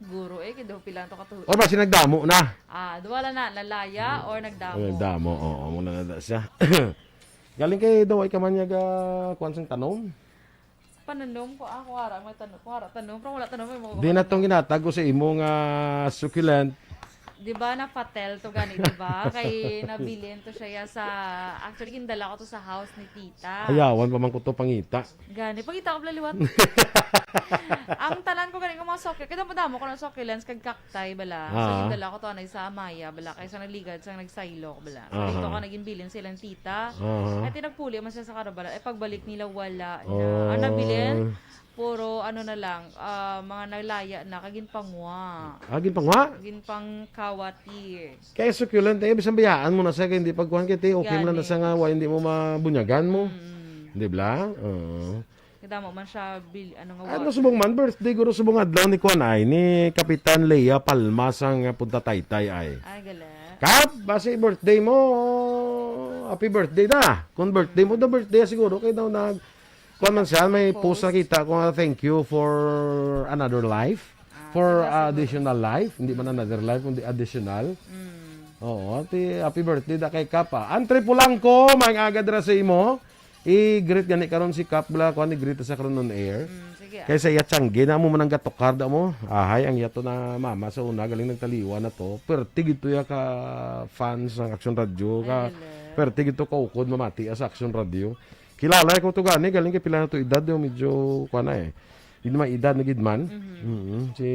Guro eh, kaya daw pila to katuig. Or basi nagdamo na. Ah, duwala na, nalaya or nagdamo. Ay, nagdamo. Oo, muna na da siya. Galing kay daw ay kaman niya ga, kwan sang tanom. Pananom ko, ah, kuwara, may tanom, kuwara, tanom, pero wala tanom, may mga Di na tong ginatag ko sa imo nga succulent. Di ba, na-fatel to gani, di ba? Kay nabilin to siya ya sa, actually, gindala ko to sa house ni tita. Ayawan pa man ko to pangita. Gani, pangita ko pala liwat. Ang tanan ko gani nga mga succulent, kaya damo-damo ko ng succulents, kag cacti, bala. So, Ah. gindala ko to, anay sa Amaya, bala, kay sa nagligad, sa nagsaylo, bala. So, Aha. dito ko naging bilin silang tita. Aha. Ay, tinagpuli man siya sa karabala. Ay, pagbalik nila, wala na. Oh. Ang nabilin, puro ano na lang, ah, mga naglaya na, kag ginpangwa. Ah, ginpangwa? Ginpangkawati. Kaya succulent, eh, bisan bayaan mo na siya, kaya hindi pagkuhan, kaya, te, okay man lang na Gani. siya nga, wa, hindi mo mabunyagan mo. Mm. Di ba? Oo. Kadamo man siya, bil-, ano nga, Ano wa- subong man, birthday, guro, subong adlaw ni kuan ay, ni Kapitan Lea Palma sang Punta Taytay ay. Ay, gala. Kap, basi birthday mo, happy birthday na. Kung birthday mo, the birthday siguro, kaya daw nag, Kuan man siya, may post Post. nakita ko nga, "Thank you for another life." Ah, For sila siguro. additional life. Hindi man another life, kundi additional. Mm. Oo, ati, happy birthday da kay Kap, ah. Antre Polanco, maayong aga dira sa imo. I-greet gani karon si Kap, bala, kuan, i-greet sa karon on air. Mm, sige, ah. Kay sa iya tiyangge na mo man ang gatukar da mo. Ahay, ang iya to na mama sa una, galing nagtaliwa na to. Perti gid to ya ka fans ng Action Radio, ka, Ay, hala. perti gid to ka ukod mamati, ah, sa Action Radio. Kilala ko to gani, galing kay pila na to edad, yung medyo, kuwan na eh. Hindi naman edad na gid man. Mhm. Mhm. Si,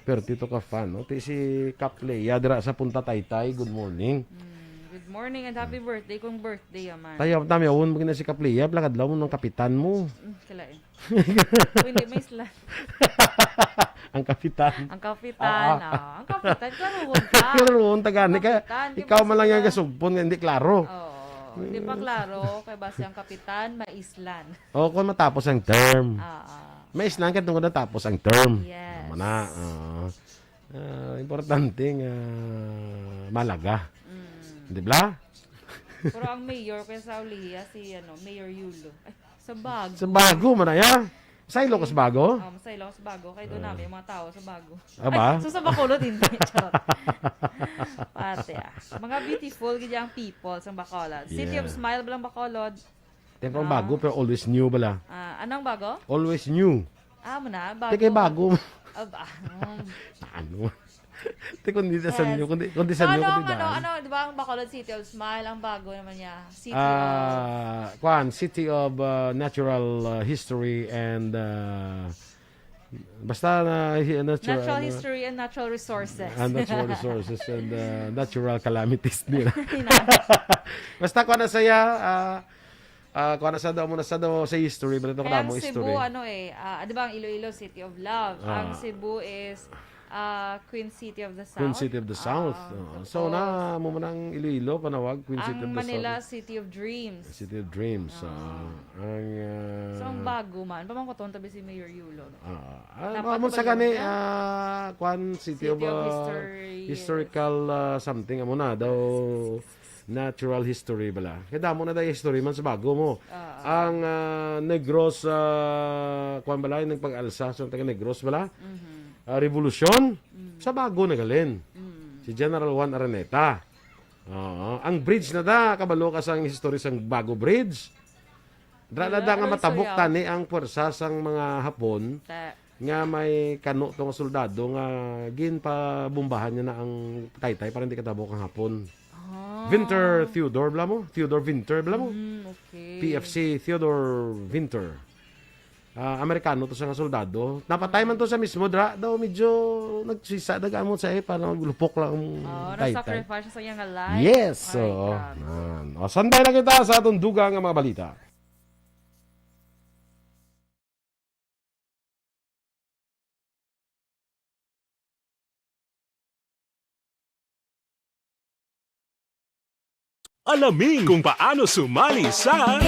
pero tito ka fan, no? Ti si Kap Lea, dira sa Punta Taytay, good morning. Mm, good morning and happy birthday kung birthday yaman. Tayo, tami, awon mo gina si Kap Lea, plakad lang mo ng kapitan mo. Mm, kala eh. Kung hindi, may isla. Ang kapitan. Ang kapitan, Ah, ah. ah. Ang kapitan, klaruhon ka. Klaruhon, tagani ka. Kapitan, di Ikaw ba man lang sila yung gasugpon nga hindi klaro. Oo. Hindi pa klaro, kay base ang kapitan, maislan. O, kung matapos ang term. Ah, ah. Maislan ka tungkol natapos ang term. Yes. Tama na. Oo. Ah, importante nga malaga. Mm. Di ba? Pero ang mayor kaya sa Auliya, si, ano, Mayor Yulo. Ay, sa Bago. Sa Bago man na, ya? Sa Ilocos Bago? Oh, sa Ilocos Bago. Kaya doon Ah. namin yung mga tao sa Bago. Ah, ba? Ay, so sa Bacolod, hindi. Charot. Pati, ah. Mga beautiful, gid ang people sa Bacolod. City of Yeah. Smile ba lang Bacolod? Tempo ang Ah. bago, pero always new bala. Ah, anong bago? Always new. Ah, mo na, bago. Te kay bago. Ah, ba-, um. Ano? Te, kung di sa Yes. Sanyo, kung di, kung di So, Sanyo, ano kung ang, di ano, daan. ano, di ba ang Bacolod City of Smile, ang bago naman niya? City Ah, of kwan, City of, ah, Natural, ah, History and, ah, basta na, hi-, natural, Natural ano, History and Natural Resources. and Natural Resources and, ah, natural calamities nila. Hinay. Basta kwan na saya, ah, Ah, kuha na sa daw, muna sa daw sa history, balita ko Kaya na ang mo Cebu, history. ano eh, ah, di ba ang Iloilo, City of Love? Ah. Ang Cebu is, Ah, Queen City of the South. Queen City of the South. Ah, Oo. So, So, na, mo man ang Iloilo, panawag, Queen City ang of the Manila, South. City of Dreams. City of Dreams. Ah. Ah, ang, ah, So, ang bago man. Pamangkuton tabi si Mayor Yulo, no? Ah, ah, Dapat amo sa gani, mabalon na. ah, kwan, City City of, of ah, History, yes. Historical, ah, something. Amo na daw natural history bala. Kaya damo na daw history man sa bago mo. Ah, ah. Ang, ah, Negros, ah, kwan bala, yung pag-alsa sa taga Negros bala? Mhm. Ah, revolusyon? Mm. Sa bago na galin. Mm. Si General Juan Araneta. Oo. Ang bridge na da, kabalo ka sang history sang bago bridge. Dra na Wala, da nga aron matabok suyaw. Tani ang pwersa sang mga Hapon Ta- nga may kano to nga soldado nga ginpabombahan niya na ang taytay para hindi katabok ang Hapon. Ah. Winter Theodore, bala mo? Theodore Winter, bala mo? Mm, okay. P F C Theodore Winter. Ah, Amerikano to siya nga soldado. Napatay man to siya mismo, dra. Daw medyo nagsisa, dagamon siya eh, para maglupok lang ang Oh, taytay. Nag-sacrifice siya sa iyang life. Yes, Ay, oo. Grabe. Yan. O, sanday na kita sa atong dugang nga mga balita. Alamin kung paano sumali sa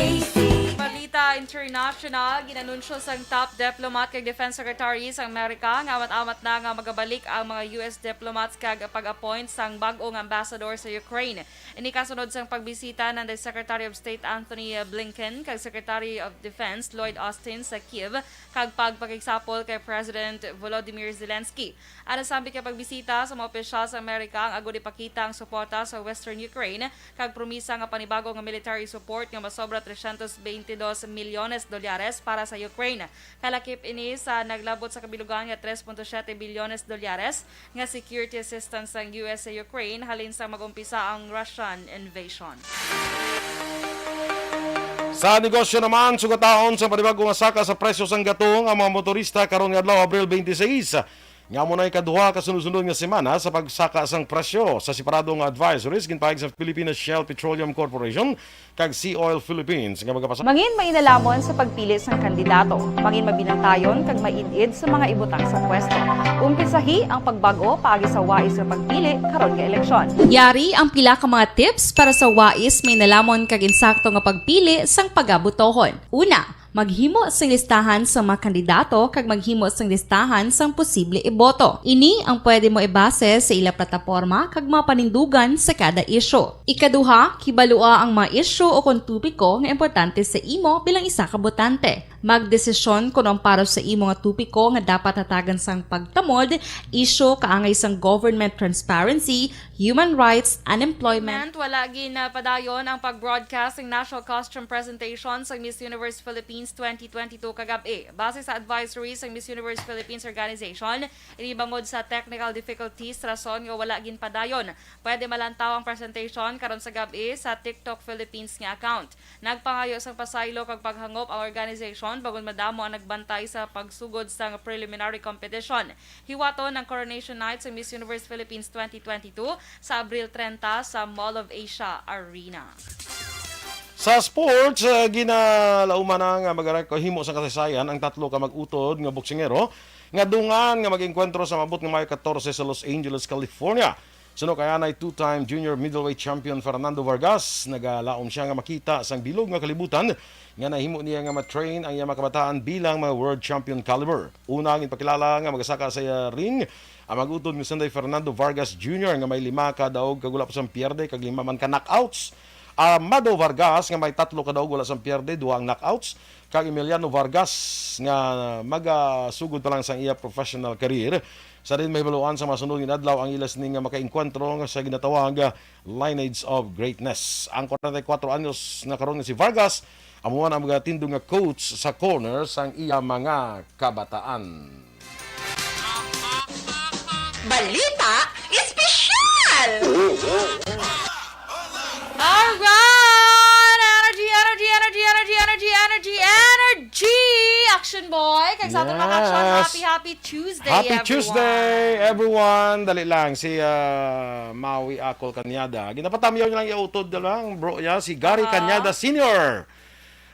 Balita International, ginanunsyo sang top diplomat kag defense secretary sa Amerika nga amat-amat na nga magabalik ang mga U S diplomats kag pag-appoint sang bag-o nga ambassador sa Ukraine. Ini kasunod sang pagbisita ni Secretary of State Antony Blinken kag Secretary of Defense Lloyd Austin sa Kyiv kag pagpakigsapol kay President Volodymyr Zelensky. Ang nasambit nga pagbisita sa mga opisyal sa Amerika ang agod ipakita ang suporta sa Western Ukraine kag promisa nga panibago nga military support nga masobra trescientos veintidós milyones dolyares para sa Ukraine. Kalakip ini sa naglabot sa kabilugan nga tres punto siete bilyones dolyares nga security assistance sang U S sa Ukraine halin sa mag-umpisa ang Russian invasion. Sa negosyo naman, sugataon sa panibago nga saka sa presyo sang gatong ang mga motorista karon nga adlaw, Abril twenty-six. Nga amo na ikaduha ka sunod-sunod nga semana sa pagsaka sang presyo. Sa separado nga advisories, ginpahayag sa Philippine Shell Petroleum Corporation kag Sea Oil Philippines nga magapasa- Mangin mainalamon sa pagpili sang kandidato. Mangin mabinantayon kag maid-id sa mga ibutang sa pwesto. Umpisahi ang pagbag-o paagi sa wais nga pagpili karon nga eleksyon. Yari ang pila ka mga tips para sa wais, mainalamon kag insakto nga pagpili sang pagabutohon. Una, maghimo sing listahan sa mga kandidato kag maghimo sing listahan sang posible iboto. Ini ang pwede mo ibase sa ila plataporma kag mga panindugan sa kada isyu. Ikaduha, kibalua ang mga isyu o kon topiko nga importante sa imo bilang isa ka botante. Magdesisyon kon ang para sa imo nga topiko nga dapat hatagan sang pagtamod, isyu kaangay sang government transparency, human rights, unemployment. Wala ginapadayon ang pag-broadcast sang National Costume Presentation sang Miss Universe Philippines twenty twenty-two kagab-i. Base sa advisory sang Miss Universe Philippines Organization, ini bangod sa technical difficulties rason nga wala ginpadayon. Pwede malantaw ang presentation karon sa gab-i sa TikTok Philippines nga account. Nagpangayo sang pasaylo kag paghangop ang organization bangod madamo ang nagbantay sa pagsugod sang preliminary competition. Hiwaton ang Coronation Night sa Miss Universe Philippines twenty twenty-two sa Abril treinta sa Mall of Asia Arena. Sa sports, uh, ginalauman na nga magarako himo sa kasaysayan ang tatlo ka mag-utod nga boksingero nga dungan nga mag-engkwentro sa maabot nga Mayo catorce sa Los Angeles, California. Suno kay anay, two-time junior middleweight champion Fernando Vargas, nagalaom siya nga makita sang bilog nga kalibutan nga nahimo niya nga ma-train ang iyang mga kabataan bilang mga world champion caliber. Una, ginpakilala nga magasaka sa iya ring ang mag-utod nga sanday Fernando Vargas Junior nga may lima ka daog kag wala pa sang pierde kag lima man ka knockouts. Amado Vargas nga may tatlo ka daog wala sang pierde, duha ang knockouts, kag Emiliano Vargas nga magasugod pa lang sang iya professional career. Sa din mahibaluan sa masunod nga adlaw ang ila sini nga makaengkwentro nga sa ginatawag, ah, Lineage of Greatness. Ang kwarenta y kuwatro anyos na karon nga si Vargas, amo man ang magatindog nga coach sa corner sang iya mga kabataan. Balita Espesyal! Alright! Energy, energy, energy, energy, energy, energy, energy! Action boy! Kag sa aton mga action, Yes. happy, happy Tuesday, Happy everyone. Tuesday, everyone! Dali lang, si, ah, Maui Akol Kanyada. Ginapatamyaw niya lang iutod na lang, bro, ya, si Gary Aha. Kanyada Senior.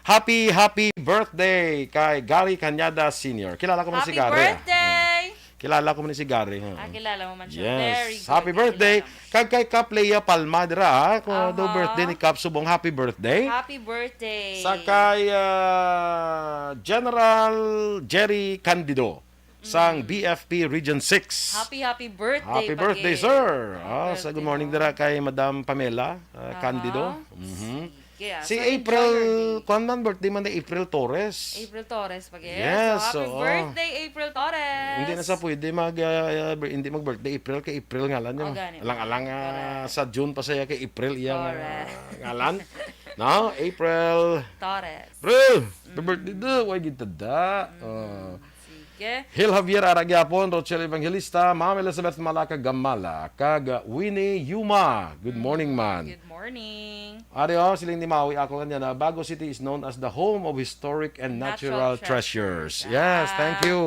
Happy, happy birthday kay Gary Kanyada Senior. Kilala ko man si Happy Gary, ah. birthday! Kilala ko man ni si Gary, ha? Ah, kilala mo man siya. Yes. Very good. Happy birthday. Kilala mo. Kag kay Kap Lea Palma dira, ha? Kung daw Aha. birthday ni Kap Subong, happy birthday. Happy birthday. Sa kay, ah, General Jerry Candido sang Mm. B F P Region six. Happy, happy birthday, Happy birthday, pag-, sir. Ah, Happy sa good birthday, morning no? dira kay Madam Pamela, ah, Aha. Candido. Mhm. Sige, ah, Si so enjoy April, your day. kuwan man, birthday man ni April Torres. April Torres, pag-, Yes, so happy oo. birthday, April Torres. Hindi na sa pwede mag, ah, ah, hindi mag-birthday April kay April ngalan niya. Oh, gani. Alang-alang, ah, Correct. sa June pa siya kay April iyang, ah, Correct. ngalan. No? April. Torres. April! Mm. Birthday do, why gid tada? Mm. Oh. Sige. Hil Javier Aragyapon, Rochelle Evangelista, Ma'am Elizabeth Malaka Gamala, kag Winnie Yuma. Good Mm, morning, man. Good morning. Ari, oh, siling ni Maui ako kanya na Bago City is known as the home of historic and Natural natural treasures. treasures. Yes, thank Ah. you.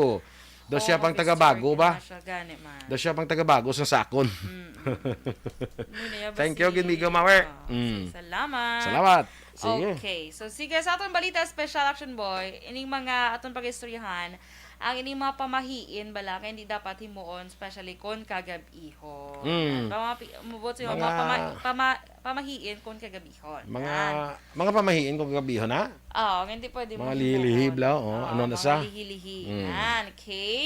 Daw siya Home pang of taga Bago historic ba? and natural, gani man. Daw siya pang taga Bago sa Sakon. Mm. Muna yan ba Thank you, si Ginigo Mawer. Ah, Mm. sige, salamat. Salamat. Sige. Okay. So, sige, sa atong balita, special action boy, ining mga atong pag-istoryahan, ang ining mga pamahiin bala kay hindi dapat himuon, especially kon kagab-ihon. Mm. Pamapi-, mubot sa mga Mga pama-, pama-, pamahiin kon kagab-ihon. Mga, Yan. mga pamahiin kon kagab-ihon, ha? Oo, nga hindi pwede Mga mo himuon. lihi-lihi bala, oh. Oo, Ano na mga sa? lihi-lihi. Mm. Yan, okay?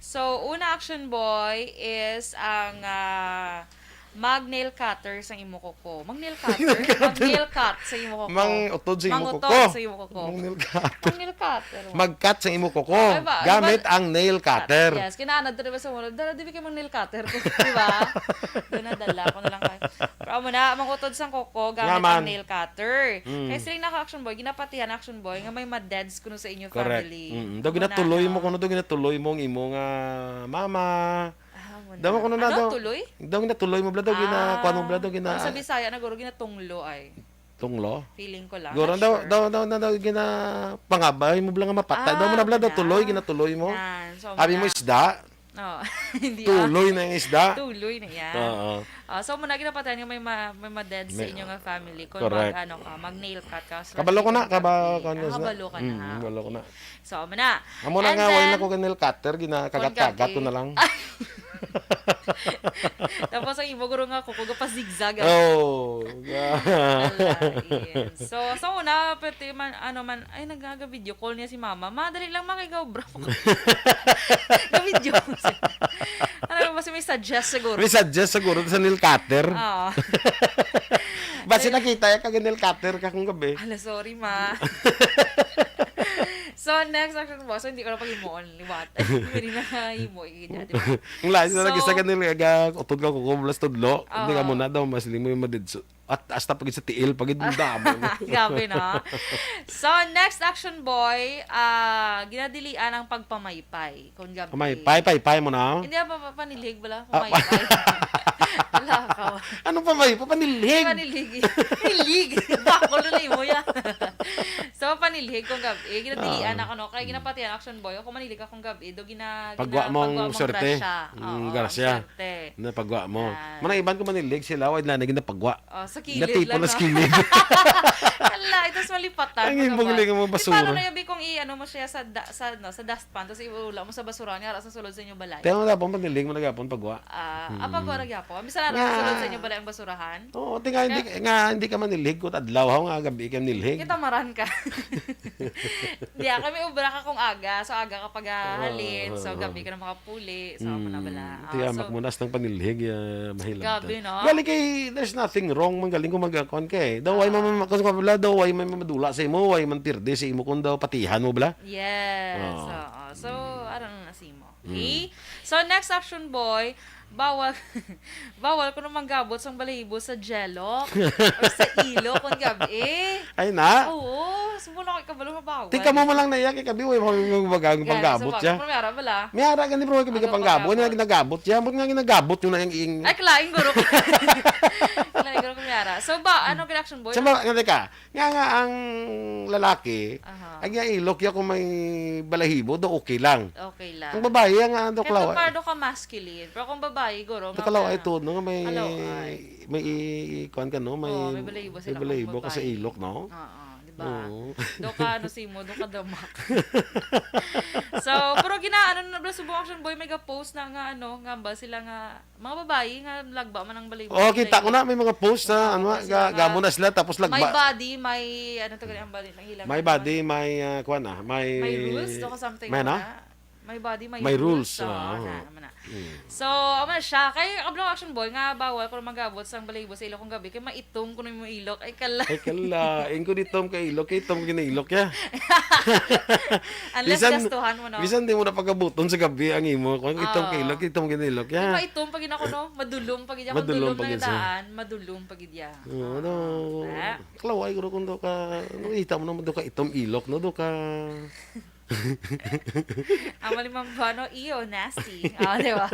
So, una action boy is ang, ah, mag-nail cutter sa imo kuko. Mag-nail cutter? Mag-nail cut sa imo kuko. Mang utod sa imo Mang kuko. utod sa imo kuko. Mang-nail cutter. Mang-nail cutter. Mag-cut sa imo kuko. Okay ba? Gamit Ano ba? ang nail cutter. Yes. Kinaanad to, di ba, sa muna? Dala, di ba kayo mang-nail cutter ko? Di ba? Doon na, dala ko na lang kayo. Pero amo na, mang utod sang kuko, gamit Nga man. ang nail cutter. Mm. Kaya siling naka action boy, ginapatihan action boy, nga may ma-deads kuno sa inyo Correct. family. Mm. Daw Amo na, ginatuloy mo no? kuno, daw ginatuloy mo ang imo nga mama. Ah, wala. Daw ko na na Ano? daw. Tuloy? Daw ginatuloy mo bala, daw gina-, Ah, kuwan mo bala, daw gina- kung sa Bisaya na, guro, ginatunglo ay. Tunglo? Feeling ko lang. Guro, Not daw, sure. daw, daw, daw, daw, gina-, pangabay mo bala nga mapatay. Daw mo na Ah, bala, daw wala. tuloy, ginatuloy mo. Yan. So, Abi mo wala. isda? Oh, hindi, ah. Tuloy na yung isda? Tuloy na yan. Oo. Ah, so, muna ginapatayan nga may ma-, may ma-dead sa May, inyo nga family kung correct. mag-, ano ka, mag-nail cut ka. So, Kabalo ko na, hindi kaba-, ka-, kuwan ko ah, na. kabalo ka na, Mm, ha? kabalo ko na. Okay. So, amo na. Amo na And nga, wala then, na ko ka-nail cutter, ginakagat-kagat ko na lang. Tapos ang imo guro nga kuko, gapa-zigzag, ah. Oh, yeah. Ala, yes. So, so una, pwede man, ano man, ay, nag-, nag-video call niya si mama. Ma, dali lang, ma, kay gaobra ko. Ga-video call siya. Ano, basta may suggest siguro. May suggest siguro sa nail cutter. Oo. Basta Ayun. nakita ya ka nail cutter ka kung gabi. Ala, sorry, ma. So, next action po. So, hindi ko na pag-imuon. Liwat. Pwede na himo, eh, di ba? Ang lain na So, lagi sa kanila, ga-, utod ka kuko, blas tudlo. Hindi ka Oo. muna daw, mas limo yung madidso. At hasta pag sa tiil, pag yung damo. Grabe, no? So, next action, boy, ah, ginadilian ang pagpamaypay. Kung gabi. Pamaypay, paypay mo na? Hindi, pa-, pa-, panilhig bala. Ah, Pamaypay. Wala ka. Anong pamaypay? Panilhig? Panilhig. Panilhig. Bakol na mo yan. So, panilhig kung gabi. Ginadilian Ah. ako, no? Kaya ginapatihan action boy. Ako manilhig akong gabi. Do gina-, Pagwa gina-, mong pagwa mong swerte. grasya. Mm, Oo, grasya. swerte. Na pagwa mo. Yan. Manang iban ko manilhig sila, wala na ginapagwa. Oh, sa kilid Natipon lang, na sa no? kilid. Hala, ito sa malipatan, Ang mga imbong ba? ling mo Di basura. paano na yabi kung i-, ano mo siya sa da-, sa, no, sa dustpan, tapos iula mo sa basurahan, nga ara sa sulod sa inyo balay? Kaya mo dapat panilhig mo na gapon pagwa. Ah, ah, pagwa Hmm. na gapon? Bisan ara sa Nga. sulod sa inyo balay ang basurahan? Oo, ti nga, hindi, Kaya nga, hindi ka manilhig kung adlaw, ha, nga gabi ka manilhig. Kita maran ka. Di, ah, kami ubra ka kung aga, so aga ka pag-, ah, Oo, halin, so oo, gabi oo. ka na makapuli, so ako na Hmm, bala. Ah, tiyamak so, mo, nas ng panilhig, ah, mahilabtan. Grabe, no? Galing kay, there's nothing wrong, man galing kung magkakuan ka eh. Daw, way Ah. man, kung sa kabila, daw, way man madula sa imo, way man pirde sa imo, kung daw patihan mo, bala? Yes, Oo. oo. So, Mm. arang na sa imo. Mm. Okay? So, next action, boy, bawal, bawal ko naman gabot sang balahibo sa jello or sa ilo kung gabi. Ay na? Oo, sumuna ko ikabalo nga bawal. Tika mo man lang na iya, kay kabi, way mo yung bagang Gani, panggabot sa siya. bagay. Pero may ara bala. May ara gani, bro, kabi ka Ano panggabot. Ano panggabot? ginagabot siya? Ba't nga ginagabot yun na yung ing- Ay, kalaing guro ko. Kalaing guro ko may ara. So ba, ano, reaction boy? Sa mga, nga, teka, nga, nga ang lalaki, Aha. ang iya ilok, iya kung may balahibo, do okay lang. Okay lang. Ang babae, ang, ang Kaya duklaw, kung pardo ka masculine, pero kung babae, guro, nga duklaw ay na- tuod, no, nga may, Alaw ay. may i-, kuwan ka, no, may, Oo, may balahibo may sila kung balahibo ka sa babae. ilok, no? Oo, di ba? Oo. Do ka, ano, simo, do ka damak. So, pero gina-, ano na bala, subong Action Boy, may ga-post na nga, ano, nga ba sila nga, mga babayi nga lagba man ang balay. Oh, kita ko na, may mga post na, Oo, ano, may sila ga-, nga, gamo na sila, tapos may lagba. Body, may, ano to, ang body, nang hilang may ano, body, may, ah, kuwan na, may, may rules, do ka something may na? Na? May body, may May rules, rules, so, oo. Na, naman na. Mm. So, amo na siya. Kay, kablo, Action Boy, nga bawal ko mag-abot sang balahibo sa Ilocong Gabi, kay maitom kuno imong ilok. Ay, kala. Ay, kala. Ingko ditom kay ilok, kay itom kay na ilok, ya. Unless bisan, gastuhan mo, no? Bisan di mo na pagabuton sa gabi ang imo, kung itom kay Oo. Ilok, itom kay na ilok, ya. Di ba itom pag inako, no? Madulom pag iya. Madulom pag iya. Daan, madulom pag iya. Oo, no. Ah. Klaway ko kung do ka, ano, ita mo naman do ka itom ilok, no? Do ka Ang malimang buwan, no? Iyo, nasty. Oh, di ba?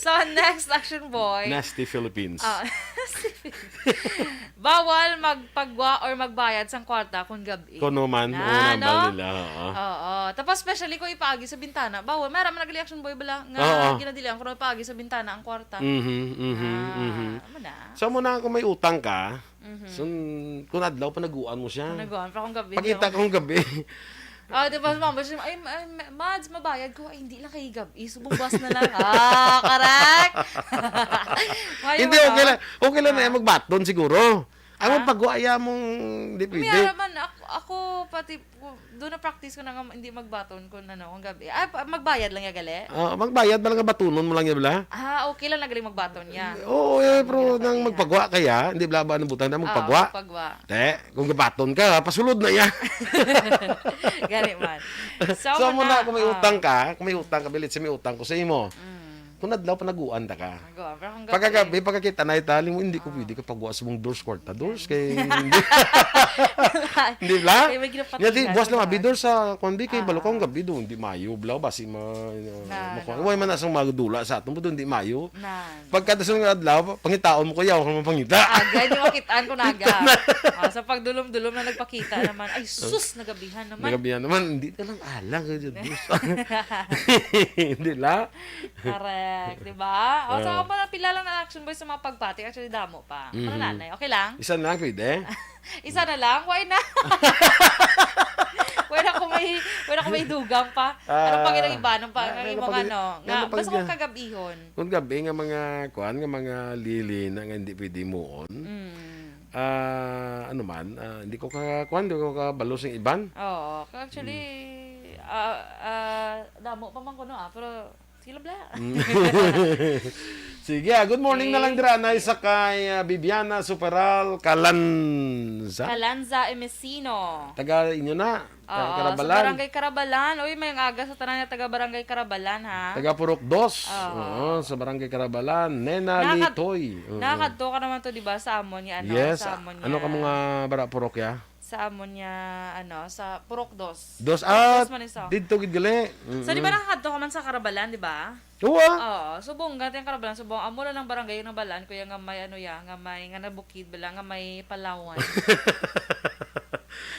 So, next, Action Boy. Nasty Philippines. Oh, nasty Philippines. Bawal magpagwa or magbayad sang kwarta kung gabi. Kuno man, na, oo, nambal no? Nila, oo. Oo. Tapos, especially kung ipaagi sa bintana, bawal. May raman nag-reaction boy bala nga Oo. Ginadilian ko na ipaagi sa bintana ang kwarta. Mhm, mhm, Ah, mhm. Amo na. So, mo na kung may utang ka, Mhm. So, kung adlaw, panaguan mo siya. Panaguan, pero kung gabi, Pakita hindi ako. Kung gabi. Ah, di ba, mama, siya, "Ay, ay, ma-, Mads, mabayad ko." "Ay, hindi lang kay gabi. Subong buwas na lang." Ah, correct. Hindi, okay lang. Okay lang na yan, magbaton siguro. Ang magpagwa, iya mong, di pwede. May araman, ako, ako pati, doon na practice ko na nga hindi magbaton kung ano, kung gabi. Ah, pa-, magbayad lang ya gali? Ah, magbayad ba lang nga batunon mo lang ya bala? Ah, okay lang na gali magbaton ya. Oo, eh, pero nang magpagwa kaya, hindi bala ba ang butang na magpagwa? Ah, magpagwa. Te, kung gabaton ka, pasulod na ya. Gani man. So, so, muna, kung may utang ka, kung may utang ka, bilit sa may utang ko sa imo. Mm. Kung adlaw, panaguan ta ka. Panaguan, pero kung gabi, pagkagabi, pagkakita na itali mo, hindi ko pwede ka pagwa sa mong doors, kwarta doors, kay hindi. Hindi bala? Kay may ginapatihan. Buwas lang, abi, doors sa, kwan, bi, kay balo ka, kung gabi doon, hindi mayo, bala, basi ma-, na, makuha. Way man na sang magdula sa aton, doon, hindi mayo. Pagkadason nga adlaw, pangitaon mo ko, yaw ka mapangita. Aga, di makitaan ko na aga. Ah, sa pagdulom-dulom na nagpakita naman, ay, sus, nagabihan naman. Nagabihan naman, hindi ka lang alang, kay Diyos. Hindi la. Correct, di ba? O, sa mga pila lang na Action Boy sa mga pagbati, actually, damo pa. Mhm. Para nanay, okay lang? Isa na lang, pwede? Isa na lang? Why na? Wala ko may, wala ko may dugang pa. Ano pa ginang iba? Ano pa? Ang imong ano? Nga, basta kung kagabihon. Kung gabi nga mga, kuan, nga mga lili na nga hindi pwede muon. Mm. Ah, ano man, ah, hindi ko ka, kuan, hindi ko kabalo sing iban. Oo. Actually, ah, ah, damo pa man kuno, ah, pero Sila bala. Mm. Sige, ah, good morning na lang dira, anay sa kay, ah, Bibiana Superal Calanza. Calanza Emesino. Taga inyo na, taga Carabalan. Oo, sa Barangay Carabalan. Uy, may aga sa tanan nga taga Barangay Carabalan, ha? Taga Purok Dos. Oo. Oo, sa Barangay Carabalan. Nena Litoy. Oo. Nakakadto ka naman to, di ba, sa amon nga, ano, yes, sa amon nga. Ano ka mga bara purok, ya? Sa amon nga, ano, sa Purok Dos. Dos. Purok Dos, ah, man isa. Didto gid gali. So, di ba nakakadto ka man sa Carabalan, di ba? Oo, ah. Oo, subong, gati ang Carabalan, subong, amo na lang barangay nga nabalaan ko ya nga may, ano, ya, nga may, nga nabukid bala, nga may palawan.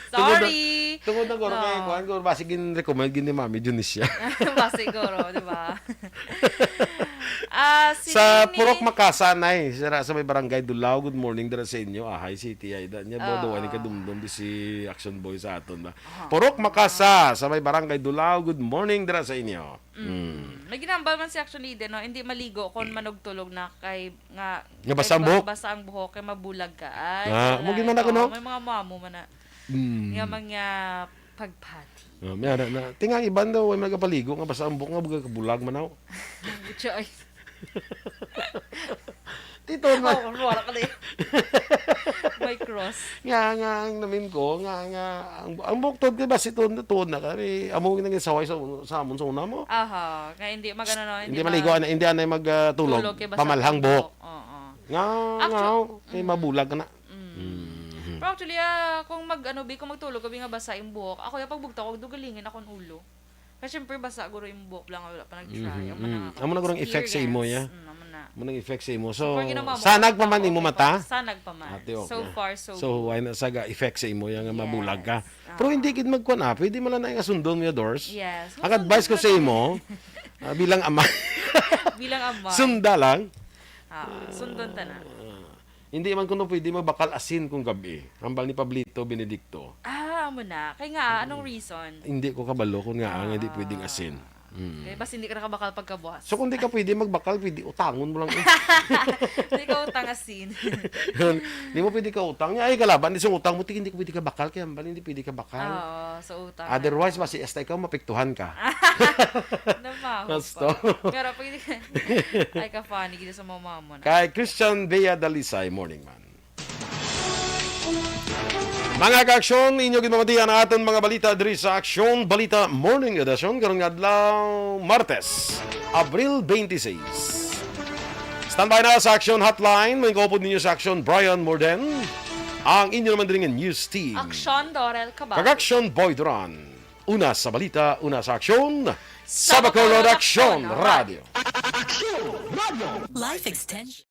Sorry. Tungod na, tungod na guro kay kuan, guro, basi gin-recommend gid ni Mami Dionisia. Basi guro, di ba? Ah, si sa Nini. Purok Makasa, nay, sa, sa may Barangay Dulao, good morning dira sa inyo. Ah, hi, City, ay, da, niya, ah, daw, ani kadumdum, di si Action Boy sa aton ba? Aha. Purok Makasa, sa may Barangay Dulao, good morning dira sa inyo. Mm. Mm. May ginambal man si Action Leader, no? Hindi maligo kung manugtulog na kay nga, nga basa ang buhok? Basa ang buhok, kay mabulag ka. Ay, ah, wala. Mo gid man ako, no? May mga mamo man na. Mm. Nga mga pagpati. Oh, may ara na. Tinga ang iban daw, way magapaligo nga basa ang buhok nga bulag, bulag man ako. Good choice. Tito, ma- oh, wala ka na eh. May cross. Nga, nga, ang namin ko, nga, nga, ang, ang buhok to, di ba, si tuon, tuon na kami, amo yung naging saway sa, sa amon sa una mo. Aha, nga hindi mag-ano, no, hindi maligo, ma-, hindi anay mag, ah, tulog. Tulog kay basa ang buhok. Pamalhang buhok. Oo. Nga, actually, nga, oh, kay mabulag ka na. Mm. Mm. Pero actually, ah, kung mag, ano, bi, kung magtulog ka, bi, nga basa yung buhok, ako yung pagbugtaw ko, dugalingin akong ulo. Kasi syempre, basa guro yung buhok lang, wala pa nag-dry. Mhm, mm. Amo na guro ang effect sa imo, ya? Mm, amo na. Amo na ang effect sa imo. So, sanag pa man imo mata? Sanag pa man. Ate, okay. So far, so good. So, why na sa ga-effect sa imo, ya nga mabulag ka? Yes. Pero hindi gid magkuan, ah. Pwede man lang na nga sundon mo yung doors. Yes. Ang advice ko sa imo, ah, bilang ama. Bilang ama. Sunda lang. Ah, sundon ta na. Ah. Hindi man kuno pwede magbakal asin kung gabi. Hambal ni Pablito Benedicto. Ah, amo na. Kay nga, anong reason? Hindi ko kabalo kung nga nga hindi pwedeng asin. Mm. Kay bas hindi ka nakabakal pagkabuas. So kung di ka pwede magbakal, pwede utangon mo lang. Hindi ka utang asin. Hindi mo pwede ka utang. Ay, kalaban, di sa utang mo, hindi ka pwede ka bakal. Kaya hambal, hindi pwede ka bakal. Oo, so utang. Otherwise, basi hasta ikaw mapiktuhan ka. Namaho Gusto. pa. Pero pwede ka. Ay, ka-funny. Gito sa mama mo na. Kay Christian Bea Dalisay, morning man. Mga ka-aksyon, inyo ginamatian ang aton mga balita diri sa Aksyon Balita Morning Edition karong adlaw, Martes, Abril twenty-six. Standby na sa Aksyon Hotline, may kaupod ninyo sa Aksyon, Brian Morden, ang inyo naman diri nga news team. Aksyon, Dorel Cabal. Kag Aksyon, Boy Duran. Una sa balita, una sa aksyon, sa Bacolod Aksyon Radio. Life extension.